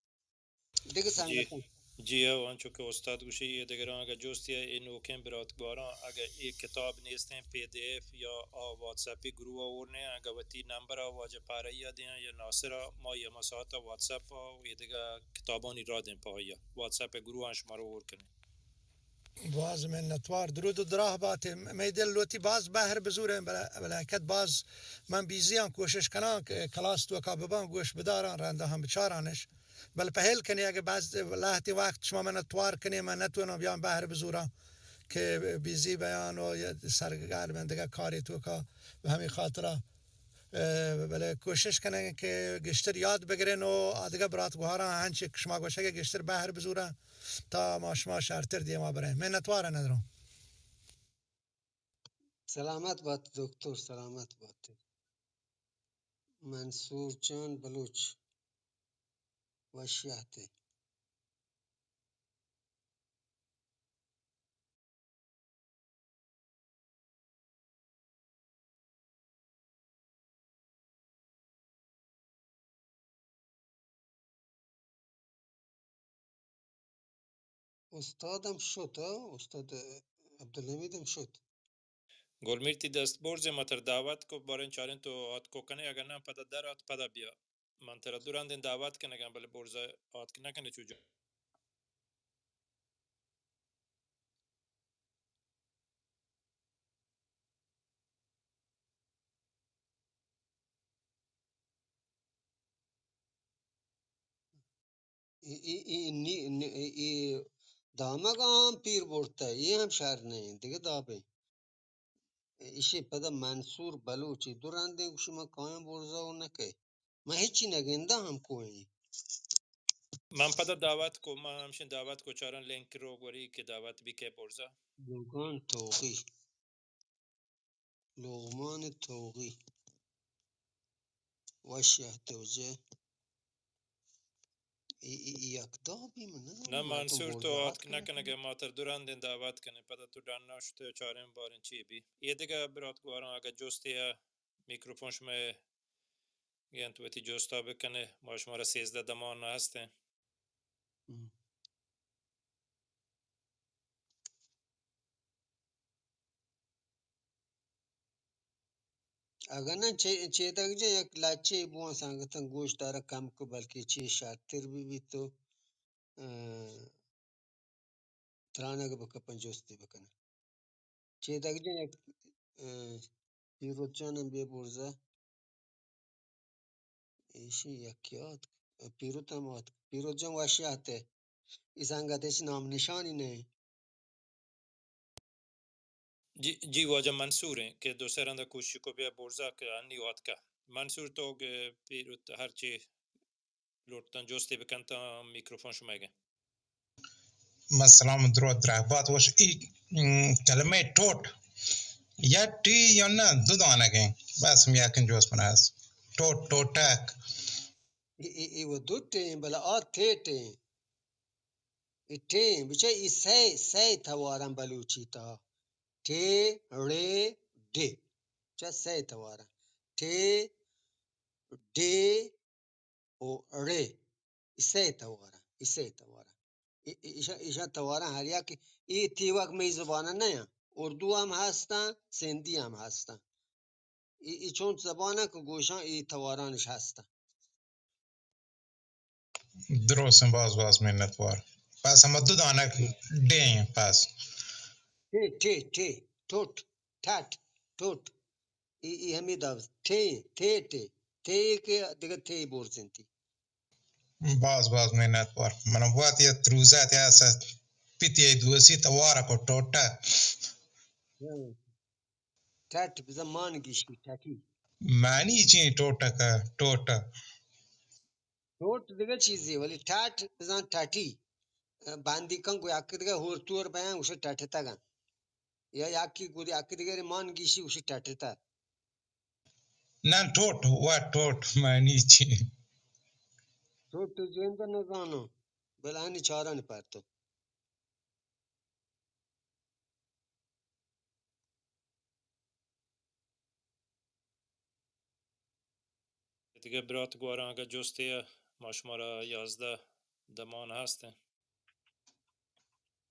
دگہ جی، سنگتاں۔ جی ہو، انچو کہ استاد گوشی، اے دگراں اگہ جستی ء، اے نوکیں برات گواراں، اگہ اے کتاب نیستیں، پی ڈی ایف یا آ واتسپی گروہ ء اور نے، اگہ وتی نمبر ء واجہ پارئی ء دیاں یا ناصر ء، ما ہما ساعت ء واتسپ ء و اے دگہ کتابانی را دیں پہ آئی ء۔ واتسپ ء گروہ ء شمارا اور کنیں۔ باز منتوار، درود و دراہ بات۔ مئے دل لوٹی باز بہر بزوریں، بلے، بلے حقیقت باز من بیزیاں، کوشش کناں کہ کلاس توکا بباں، گوش بداراں، رندا ہم بچارانش۔ بلے پہل کنی، اگہ باز لہتی وقت شما من توار کنی، من نتوناں بیاں بہر بزوراں کہ بیزی بیان و یا سرگرم دگہ کاری توکا، بہ ہمیں خاطرہ اه، بلے کوشش کنیں کہ گیشتر یاد بگریں و آ دگہ برات گوہاراں ہنچ کہ شما گوشگ ء گیشتر بہر بزوراں تا ما شما شرتر دیما بریں۔ منتوار ندروں۔ سلامت بات دکتر، سلامت بات۔ منصور جان بلوچ، وشیاتے۔ استادم شت، ها؟ استاد عبدالحمیدم شت. گلمیر، تی دست برزیں، ما تر دعوت کو، باریں چاریں تو آتکو کنے، اگر نہ پدا در آت، پدا بیا. من ترا دو رندیں دعوت کنگاں، بلے برزا آتک نہ کنے چو جان. اے، اے، اے نی-، نی-، اے دامگ ء ہم پیر برتہ، اے ہم شر نہ انت، دگہ دابیں. ایشی پدا منصور بلوچ، اے دو رندیں گوشی من کایاں برزا و نہ کئے. من ہچی نہ گنداں ہم کوئی. من پدا دعوت کو، من ہمشیں دعوت کو، چاراں لینک رو گوری کہ دعوت بی کہ برزا. لوگان توغی. لغمان توغی. وش یہتے وجہ. ای، ای، ای یک دابی من نہ، منصور تو آتک نہ کنگے، ما تر دو رندیں دعوت کنیں، پدا تو ڈن نہ شتے، چاریں باریں چی بی. اے دگہ برات گواراں اگہ جستے ء میکروفون شمئے گنت وتی جستا بکنے، ما شمارا سیزدہ دمان نہ ہستیں. ہم. اگاں نہ چے-، چیدگ جن یک لچے بوان سنگتاں گوش دارا کم کو، بلکہ چے شرتر بی بیت تو، اه، ترانگ بکپن جستی بکنن. چیدگ جن یک، اه، پیروت جانم بے برزا. ایشی یکی آتک. پیروت ہم آتک. پیروت جان وشی آتے. ای سنگت ہچ نام نشانی نہیں. جی، جی واجہ منصور ہیں کہ دو سرند کوشش کو بیا برزا کہ انی آتکا. منصور تو پیروت ہر چی لوٹتاں جستے بکنتاں، میکروفون شمئیگ انت. من سلام درو درہبات وش. ای، م، کلمہ ٹوٹ یا ٹی یا نہ دو دانگ ہیں. بس ہم یکن جوست من ہست. ٹوٹ، ٹوٹک. ای، ای، ای و دو ٹیں، بلے آ تے ٹیں. ای ٹیں، بچہ ای سئے، سئے توارن بلوچی تا. ٹے، ڑے، ڈے. چہ سئے توارن. ٹے، ڈے، و ڑے. ای سئے توارن، ای سئے توارن. ای، ای، ایشاں، ایشاں توارن ہر یک، ای تیوک مئی زبان نہ یا. اردو ہم ہستن، سندھی ہم ہستن. ای، ای چون زبان کہ گوشاں ای توارانش ہستن. درست، باز باز منتوار. پس ہم دو دانگ ڈے ہیں پس. ٹے، ٹے، ٹے، ٹوٹ، ٹٹ، ٹوٹ. ای، ای ہمے داب، ٹے، تے، ٹے، تے کہ دگہ تے برزنتی. باز باز منتوار. من وقت یا تروزات یا سا پیتی دوسی توارا کو ٹوٹا. ہاں. ٹٹ بزن مان گیشی، ٹٹی. معنی چی ٹوٹا کا، ٹوٹا؟ ٹوٹ دگہ چیزے، ولی ٹاٹ بزاں ٹاٹی، بندی کن گو یک دگہ ہور تور بیان گوشے ٹاٹتگن۔ یا یکی گو یکی دگہ مان گیشی گوشے ٹاٹتہ۔ نہ ٹوٹ، وا ٹوٹ معنی چی؟ ٹوٹ جند نزانو، بلانی چارانی پرتو۔ دگہ برات گوراں اگہ جستے ء، ما شمارا یازدہ دمان ہستیں۔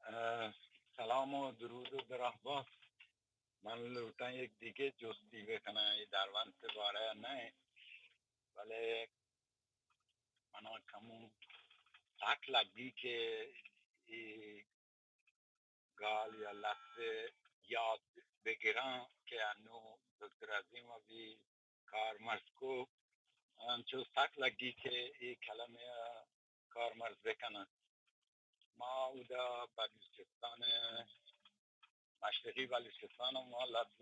اه، سلام و درود و درہبات۔ من لوٹاں یک دگہ جستی بکناں، اے درونت بارہ نہ، بلے منا کمو سک لگی کہ اے گال یا لفظ یاد بگراں کہ انو دکتر عظیم ابی کارمرز کو، انچو سک لگی کہ اے کلمہ ء کارمرز بکناں۔ ما اودا بلوچستان، مشرقی بلوچستان ء ما لفظ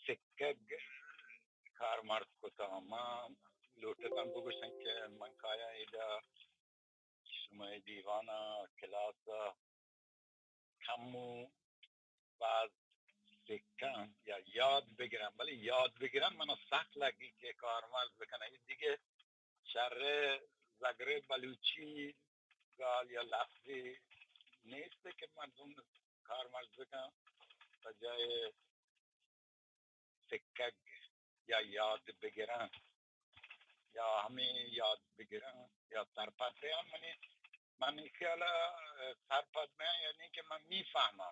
سکگ کارمرز کتا۔ ما لوٹتاں بگوشاں کہ من کایاں ادا شمئے دیوان ء کلاس ء کمو باز سکاں یا یاد بگراں، بلے یاد بگراں منا سک لگی کہ کارمرز بکناں۔ اے دگہ شر زگرے بلوچی گال یا لفظے نیست کہ مردم کارمرز بکن، بجائے سکگ یا یاد بگراں یا ہمے یاد بگراں یا سرپد بیاں۔ منی، منی خیال ء سرپد بیاں یعنی کہ من میفہماں،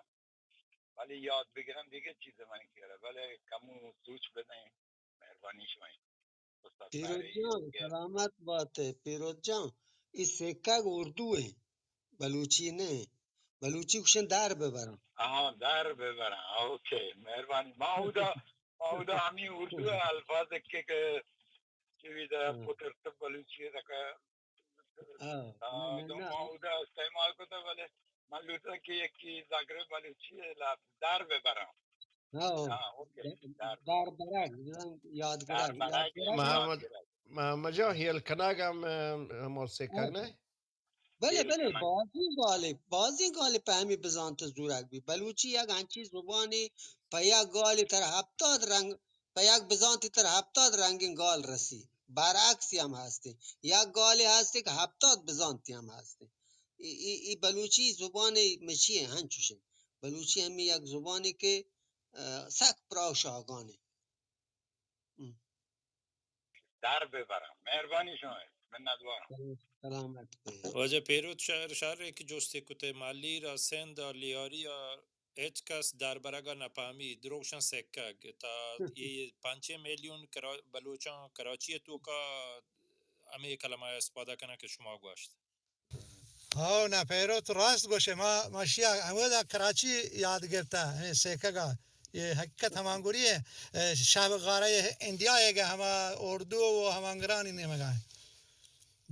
ولی یاد بگراں دگہ چیز منی خیال ء، بلے کمو سوچ بدئیں۔ مہربانی شمئے۔ استاد پیروز طاہر جان، ایوب گر۔ سلامت بات ئے۔ پیروز جان، اے سکگ اردو ایں، بلوچی نہ ایں۔ بلوچی گوشن در ببراں۔ ہاں، در ببراں۔ اوکے، مہربانی۔ ما اودا، ما اودا ہمیں اردو الفاظ کہ، کہ چوی دا ہاں۔ پترت بلوچی تک۔ ہاں، ہاں، نہ، تو نہ۔ ما اودا استعمال کو تو بلے من لوٹاں کہ یکی زگرے بلوچی لفظ در ببراں۔ ہاں، ہاں، اوکے۔ در، در برگ، یاد در گرگ، یاد برگ، گرگ۔ یاد محمد، گرگ۔ محمد جان، ہیل کنگ ہم، ہم سکگ ہاں۔ نہ؟ بلے، ہیل بلے، کنگ۔ بازیں گالے، بازیں گالے پہ ہمے بزانت زورگ بی۔ بلوچی یک انچیں زبانے، پہ یک گالے ترا ہپتاد رنگ، پہ یک بزانتے ترا ہپتاد رنگیں گال رسی۔ برعکسی ہم ہستیں۔ یک گالے ہستیں کہ ہپتاد بزانتے ہم ہستیں۔ ای، ای، ای بلوچی زبانے مچی ہیں، ہنچوش ہیں۔ بلوچی ہمیں یک زبانے کہ، اه، سک پراہ شاہگانے۔ ہم۔ در ببراں۔ مہربانی شما، منتوار۔ سلامت بے۔ واجہ پیروت شہر، شہر ایک جستے کتے مالی را سند ء لیاری ء ہچ کس دربرگ ء نہ پہمی، دروگشاں سکگ۔ تا اے پنچیں میلیون کرا-، بلوچاں کراچی ء توکا ہمے کلمہ ء استفادہ کناں کہ شما گوشت۔ ہو، نہ، پیرو تو راست گوشے۔ ما، ما شیا ہمودا کراچی یاد گرتا، ہمیں سیکگا۔ یہ حقیقت ہمانگوری ہے۔ اے، شب غارہ انڈیا ہے کہ ہما اردو و ہمانگرانی نیمگا ہے۔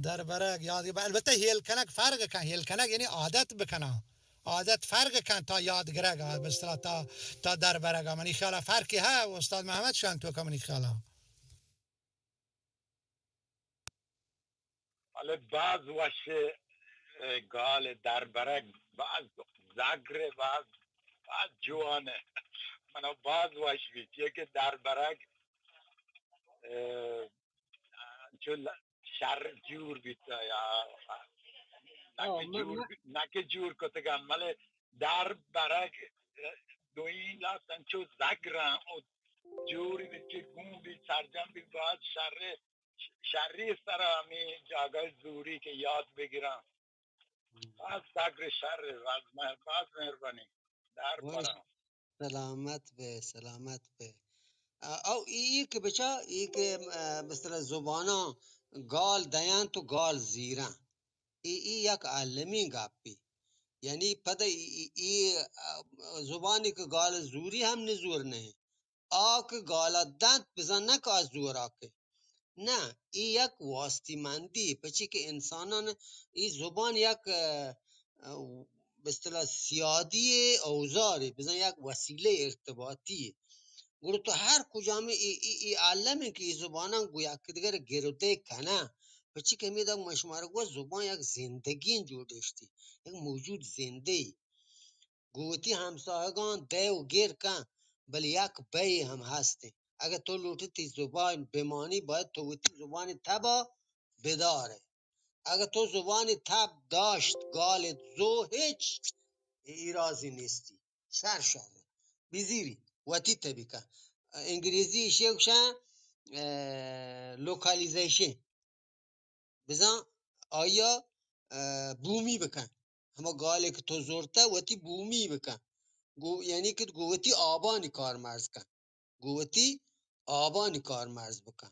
دربرگ، یاد گرگ، البتہ ہیل کنگ فرق کن، ہیل کنگ یعنی عادت بکنا، عادت فرق کن تا یاد گرگ، بہ اصطلاح تا، تا دربرگ۔ منی خیال فرقی ہے، استاد محمد شان تو کا منی خیال۔ بلے باز وش، اے، گال دربرگ، باز زگر، باز، باز جوان۔ منا باز وش بیت، یہ کہ دربرگ، اے، چو ل-، شر جور بیتا یا نہ ہاں، کہ من، جور من بی-، نہ کہ جور کتگا، ملے در برگ دوئیں لاست انچو زگراں و جور بیت کہ گون بیت، سرجم بیت، باز شر، شری سرا ہمیں جاگہ زوری کہ یاد بگراں۔ باز زگر شر، باز مہ-، باز مہربانی۔ در وش۔ پراں۔ سلامت بے، سلامت بے۔ ا-، او ای، ای کہ بچا، ای کہ، ا، مثلاً زباناں گال دیاں تو گال زیراں۔ ای، ای یک عالمی گپی۔ یعنی پدا ای، ای، ای، ا، زبانی کہ گال زوری ہم نزور نہیں۔ آ کہ گالا دنت بزاں نہ کہ آ زوراکے۔ نہ، ای یک واستی مندی، پچی کہ انسانان ای زبان یک، ا، ا، بہ اصطلاح سیادی اوزارے، بزاں یک وسیلہ ارتباطی۔ گڑا تو ہر کجام ای، ای، ای عالم کہ ای زبانان گو یک دگر گردے کناں، پرچی کہ ہمے دم من شمارا گوشت، زبان یک زندگی جوڑ اشتی، یک موجود زندہ ای۔ گوں وتی ہمساہگاں دئے و گر کن، بلے یک بئے ہم ہست انت۔ اگہ تو لوٹے تئی زبان بمانی، باید تو وتی زبان تبا بدارے۔ اگہ تو زبان تب داشت، گالت زو ہچ، اے ایرازی نیستی۔ شر شر۔ بزیری، وتی تبی کن۔ انگریزی ایشی گوشن، اه، لوکالیزیشن۔ بزاں آئیا، اه، بومی بکن۔ ہما گالے کہ تو زرتہ، وتی بومی بکن۔ گو، یعنی کہ گو وتی آبانی کارمرز کن۔ گو وتی آبانی کارمرز بکن۔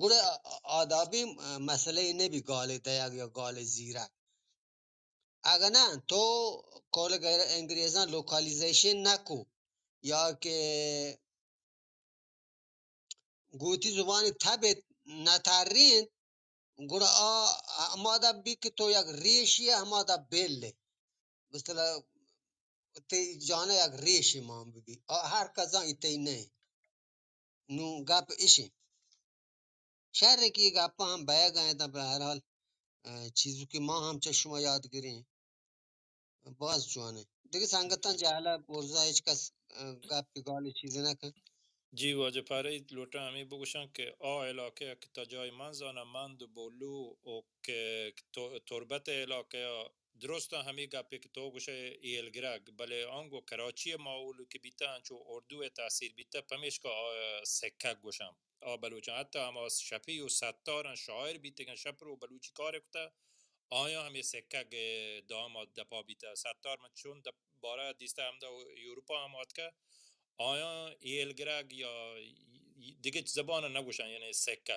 گڑا آ، آدابی، اه، مسئلہ نبی گالے دیگ یا گالے زیرگ۔ اگہ نہ تو قول غیر انگریزاں لوکالیزیشن نکو یا کہ گوں وتی زبان تب نہ ترینت، گڑا آ ہمادا بی کہ تو یک ریشی ئے، ہمادا بل ئے۔ مثلا تئی جان ءَ یک ریشے مان بہ بی۔ آ ہر کزاں ای تئی نہ انت۔ نوں گپ اش انت۔ شر انت کہ اے گپاں ہم بئیگ ءَ انت، بہ ہر حال، اه، چیزے کہ ما ہم چہ شما یاد گریں۔ باز جوان انت۔ دگہ سنگتاں جہل ءَ برزا ہچ کس، اه، گپے گالے چیزے نہ کنت۔ جی واجہ پرید، لوٹاں ہمے بگوشاں کہ آ علاقہ ءَ کہ تا جاہے من زاناں، مند و بولو و کہ تو-، تربت ءِ علاقہ ءَ درستاں ہمے گپے کہ تو گوشئے ہیل گرگ، بلے آنگو کراچی ءِ ماحول کہ بیتہ، انچو اردو ءِ تاثیر بیتہ، پمیشکا آ سکگ گوشاں۔ آ بلوچاں حتی ہما شفیع و ستاراں شاعر بیتگاں، شپرو بلوچی کار کتہ، آیاں ہمے سکگ ءِ دام ءَ دپا بیتہ۔ ستار من چون دپ-، بارہ دیستہ ہمدا یورپا ہم آتکہ، آیاں ہیل گرگ یا دگہ زبان نگوشاں، یعنی سکگ۔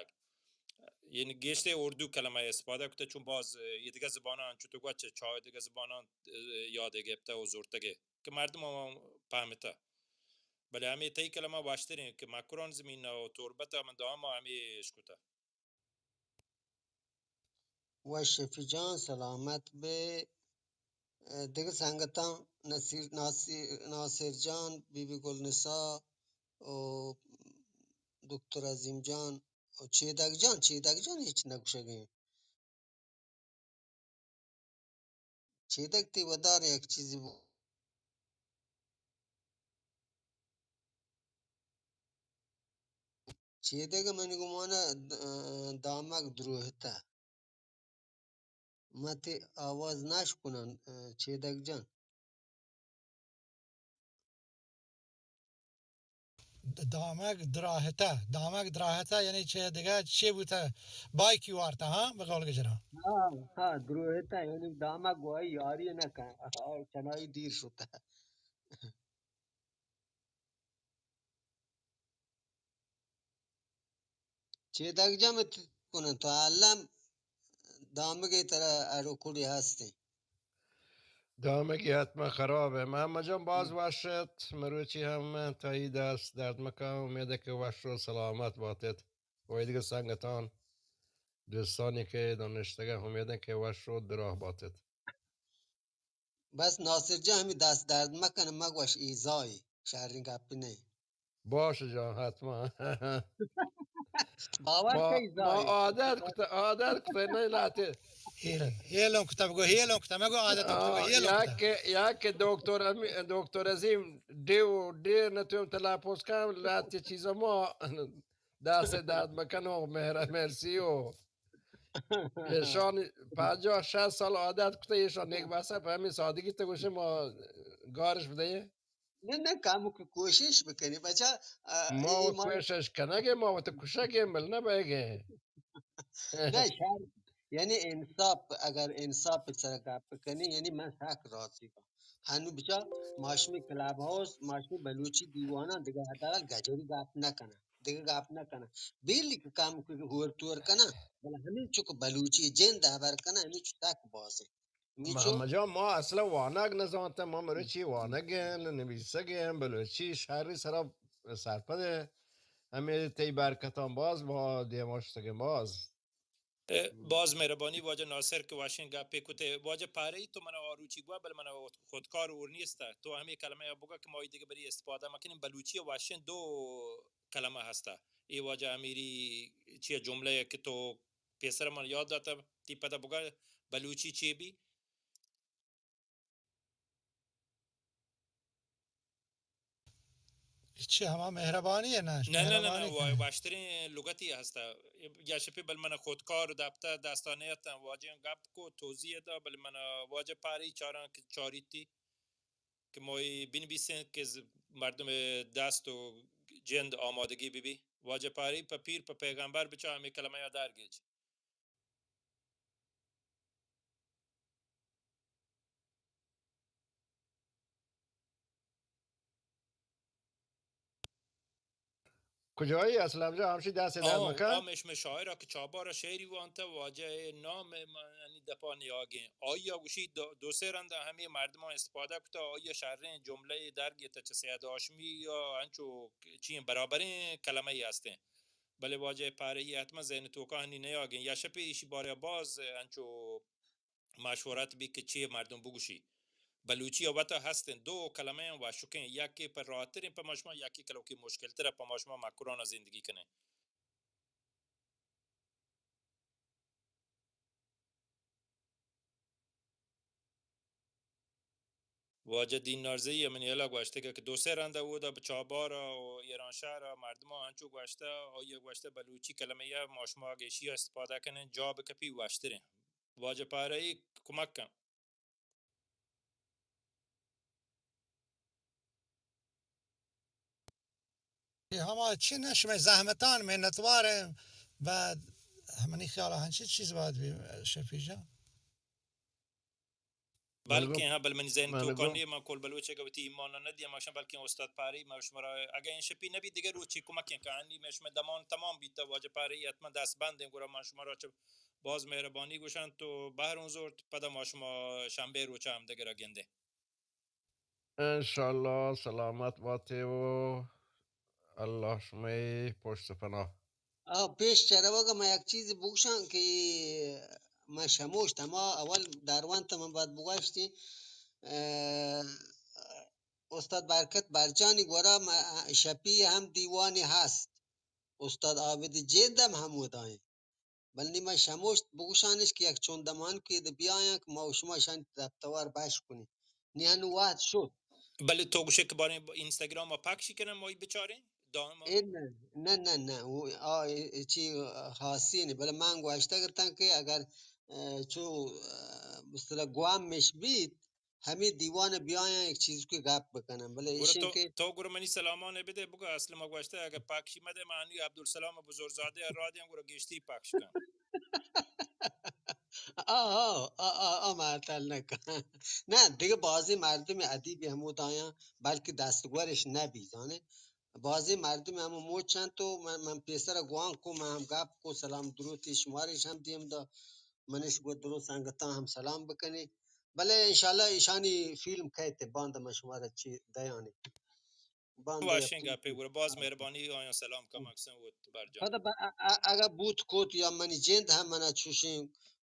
یعنی گیشتر اردو کلمہ استفادہ کتہ، چون باز اے دگہ زباناں انچو تو گوشت چہ چاہ دگہ زباناں، اه، یاد گپتہ و زرتگے کہ مردم ہم پہمتہ۔ بلے ہمے تئی کلمہ وشتریں کہ مکران زمین و تربت ءَ من داما ہمے اشکتہ۔ وش شفیع جان، سلامت بے۔ دگہ سنگتاں نصیر، ناصر، ناصر جان، بی بی گلنسا و دکتر عظیم جان و چیدگ جان، چیدگ جان ہچ نگوشگیں۔ چیدگ تئی ودار یک چیزے بو-، چیدگ منی گمان ءَ د-، دامگ دروہتہ۔ من تئی آواز نہ اشکناں، چیدگ جان۔ دامگ دراہتہ، دامگ دراہتہ یعنی چہ دگہ چے بوتہ؟ بائیکی وارتہ، ہاں، بہ قول گجراں۔ ہاں، ہاں، دروہتہ یعنی دامگ گواہی یاری نہ کن، ہاں، چنائی دیر شتہ۔ چیدگ جان ات کنن تو الم دامگے ترا ہر و کڑی ہستیں۔ دامگی حتما خراب ہے۔ محمد جان باز وش ات، مروچی ہم تئی دست درد مکن، امید ہے کہ وش و سلامت باتت۔ و ایدگہ سنگتان، دوستانی کہ دانشتگہ، امید ہے کہ وش و دراہ باتت۔ بس ناصر جان، ہمے دست درد مکن، مگوش ایزائی، شریں گپے نہ۔ باش جان، حتما۔ باور ما، کئی ما زائی۔ عادت کتہ، عادت کتہ، نہ لاتے۔ ہیلوں، ہیلوں کتہ، بگو ہیلوں کتہ، مگو عادت کتہ، بگو ہیلوں یا کتہ۔ کہ، یا کہ دکتر امی-، دکتر عظیم ڈیو، ڈے نہ تو تلفظ کن، لاتے چیزا ما دست درد مکن و مہر، مرسی و ایشان پنجاہ شصت سال عادت کتہ، ایشان نیک بسہ، پہ ہمیں سادگی تو گوشے ما گارش بدئے۔ نہ، نہ، کمک کوشش بکنی بچا، ا، ما اے و ما کوشش کنگے، ما و تو کشگے، مل نہ بئیگے۔ نہ، شر، یعنی انصاف، اگر انصاف سر گپ بکنی، یعنی من سک راضی با۔ ہنو بچا، ما شمی کلاب ہاؤس، ما شمی بلوچی دیواناں دگہ حداقل گجری گپ نہ کناں، دگہ گپ نہ کناں۔ بیلی کہ کم کہ ہور تور کناں، بلے ہمیں چک بلوچی جند ہبر کناں، ہمیں چک تک بازیں۔ ہمیں چو محمد جان، ما اصلا وانگ نزانتہ، ما مروچی وانگ ہیں، نویسگ ہیں، بلوچی شعری سرا سرپد ہیں۔ ہمیں تئی برکتاں باز ما دیما شتگیں باز۔ اه، باز مہربانی واجہ ناصر کہ وشیں گپے کتے۔ واجہ پارئی تو منا آروچی گوا، بل منا خودکار اور نیستا۔ تو ہمیں کلمہ یا بگا کہ ما ای دیگہ بری استفادہ مکنیں۔ بلوچی وشیں دو کلمہ ہستا۔ اے واجہ امیری چیا جملہ ہے کہ تو پیسر من یاد داتا، تی پدا بگا بلوچی چی بی؟ چی ہما مہربانی ہے نا؟ نہ، نہ، نہ، نہ، مہربانی وا-، کن۔ واشتریں لغتی ہستا۔ یا شپی بل من خودکار دپتا دستا نیتاں، واجہ گپ کو توضیح دا، بل من واجہ پاری چاراں کہ چاریتی کہ موئی بنویسیں کہ ز-، مردم دست و جند آمادگی ببی۔ واجہ پاری پہ پیر پہ پیغمبر بچا ہمیں کلمہ یا درگیج۔ کجایی اصل افزا ہمشی دست درد آ، مکن؟ آ مش، مش شاعر کہ چابارا شعری وانتا، واجہ نام من یعنی دپا نیاگیں۔ آیا گوشی دو، دو سے رندا ہمیں مردمان استفادہ کتا، آیا شریں جملہ درگیتا چہ سید ہاشمی یا انچو چین برابریں کلمہ ای ہستیں۔ بلے واجہ پارہی حتما ذہن توکا ہنی نیاگیں۔ یا شپی ایشی بارے باز انچو مشورت بی کہ چی مردم بگوشی۔ بلوچی ء وتا ہستیں دو کلمہ ہیں وشکیں، یکے پر راحتریں پہ مشما، یکے کلوکی مشکل تر پہ مشما مکران زندگی کنیں۔ واجہ دین نارزئی ء منی ہیال ء گوشتگ کہ دو سے رند ء اودا بہ چابار ء و ایرانشہر ء مردماں انچو گوشتہ، آئی ء گوشتہ بلوچی کلمہ ء ما شما اگہ ایشی ء استفادہ کنیں جاہ بہ کپی وشتریں۔ واجہ پارہ ای کمک کن۔ اے ہما چی نہ شمئے زحمتان منتوار ایں و ہمنی خیال ء ہنچی چیز باید بی شفیع جان۔ بلکیں ہاں، بل منی ذہن توکا نی، من کل بلوچ ء وتی ایمان ء نہ دیاں، ماشاء، بلکیں استاد پاری، ما شما را اگہ این شپی نہ بیت دگہ روچی کمکیں کہانی، ما شما دمان تمام بیت، واجہ پاری حتما دست بند ایں، گڑا ما شما را چہ باز مہربانی گوشاں تو بہر اوں زورت، پدا ما شما شنبے روچا ہم دگہ را گندیں۔ انشاءاللہ سلامت باتے و اللہ شمئے پشت پناہ۔ آ، پیش چہ روگ ء من یک چیزے بگوشاں کہ من شموشت ہما اول داروانت من باید بگوشتیں، ء، استاد برکت برجانی گورا من شپی ہم دیوانے ہست، استاد عابد جند ہم ہمودائیں۔ بل نی من شموشت بگوشانش کہ یک چون دمانکے دے بیایاں کہ ما و شما شان دپتوار بش کنیں۔ نی ہنو وہد شد۔ بلے تو گوشے کہ باریں انسٹاگرام ء پکشی کنن ما ای بچاریں؟ دائم ء؟ اے نہ، نہ، نہ، نہ، او، آ، اے، اے چی خاصی نی، بلے من گوشتگ اتاں کہ اگر، ء، چو، ء، مثلا گوامش بیت، ہمے دیوان ء بیایاں یک چیزکے گپ بکناں، بلے گڑا ایشیں تو، کہ تو گڑا منی سلامان ء بدے، بگو اصل ما گوشتہ اگہ پکشی مدے، ما انوی عبدالسلام بزرگزادے ء را دیاں، گڑا گیشتری پکش کن۔ آ، آ، آ، آ، آ، ما تعلق۔ نہ، دگہ بازیں مردم ادیب ہمودایاں، بلکہ دستگورش نہ بی، زانے۔ بازیں مردم ہمو موچ انت و من، من پیسر گوانک کو، من ہم گپ کو، سلام دروتی شمارش ہم دیم دا۔ منش گوں درست سنگتاں ہم سلام بکنیں۔ بلے انشاءاللہ ایشانی فیلم کئیت، باندا من شمارا چی دیانی۔ باندا واشیں گپے گڑا، باز مہربانی، آیاں سلام کن مکسن وت برجان۔ پدا ب-، ا-، ا-، اگہ بوت کوت یا منی جند ہم منا چوشیں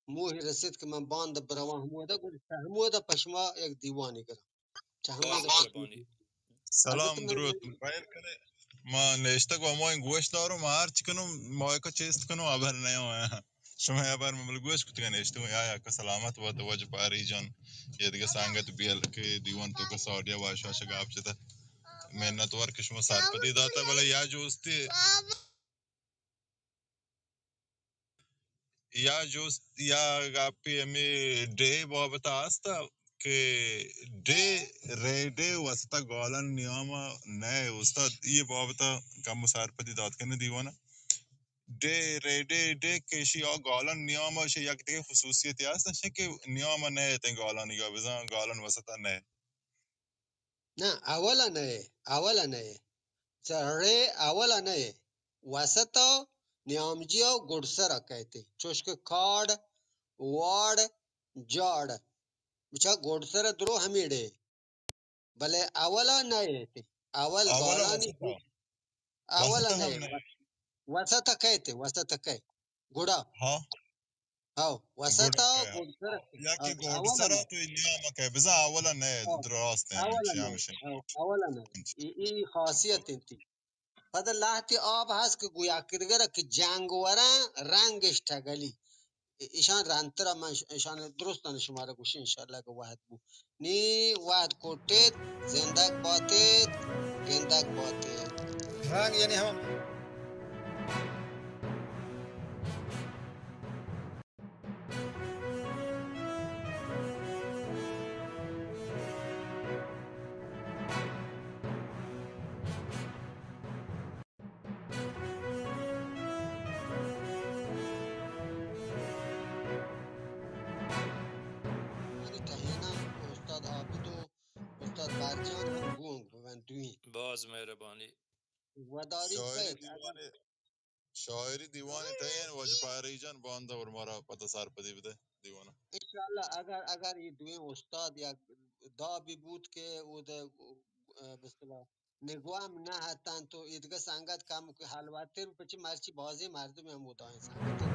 موہی رسیت کہ من باندا برواں ہمودا، گڑا ہمودا پہ شما یک دیوانے گراں۔ چہ ہمے باز مہربانی۔ سلام، البتہ من دروت۔ خیر کرے۔ ما نشتگ و ہمائیں گوش داروں، ما ہرچ کنوں، مائکا چیست کنوں، ہبر نیاں۔ شما ہبر من بل گوش کتگا نشتگوں، یا، یا، کہ سلامت بات واجہ پاری جان۔ یہ دگہ سنگت بیل کہ دیوان تو کا ساڈیا واش واش گپ جتا۔ منت وار کہ شما سرپدی داتا، بلے یا جوستی یا جست یا گپے ہمے ڈے بابت ء است کہ ڈے، ریڈے وسط ء گالانی نیام ء نئے استاد، اے بابت ء کم سرپدی دات کن دیوان ء۔ ڈے، ریڈے، ڈے کہ ایشی آ گالانی نیام ء ایشی یک دگہ خصوصیتے است، ایشی کہ نیام ء نئے اتیں گالانی گا بزاں گالان وسط ء نئے۔ نہ، اول ء نہ ئے، اول ء نہ ئے۔ چہ ڑے اول ء نہ ئے۔ وسط ء نیامجی ء گڈسر ء کئیت۔ چوشکہ کاڑ، واڑ، جاڑ۔ بچا گڈسر ء درو ہمیڑے۔ بلے اول ء نہ ئے۔ اول اول ء گالانی وسط ء۔ اول ء وسط ء نہ ئے۔ ہم نہ ئے۔ وسط ء کئیت، وسط ء کئے۔ گڑا۔ ہاں۔ ہاؤ، وسط ء گڑا۔ گڈسر۔ یا کہ ہاؤ، اول ء گڈسر نہ۔ ء تو نیام ء کئے، بزاں اول ء نہ ئے، ہاؤ۔ درست ایں، اول ء نہ ئے۔ ہمیشہ۔ ہاؤ، اول ء نہ ئے۔ اے، اے خاصیت انت۔ پدا لہتے آپ ہست کہ گویا کدگر کہ جنگ ورن رنگش ٹگلی۔ ایشان رندتر من ایشان درستان شمارا گوشی، انشاءاللہ کہ وہد بو۔ نی وہد کوٹیت، زندگ باتیت، گندگ باتیت۔ رنگ یعنی ہم منی ٹہیناں استاد عابد و استاد برجان ہم گونگ ببنت دوئیں۔ باز مہربانی۔ وداری شاعری بیت۔ دیوان، شاعری دیوان ٹہین واجہ پہری جان باندا اور مارا پتہ سرپدی بدے دیوانا۔ انشاءاللہ اگر، اگر یہ دوئیں استاد یا دا بھی بوت کہ او دے، بسم اللہ، نگوام نہ اتنت و ایدگہ سنگت کم کہ حلوتر، پچی مرچی بازیں مردم ہم اودا انت سنگت تو۔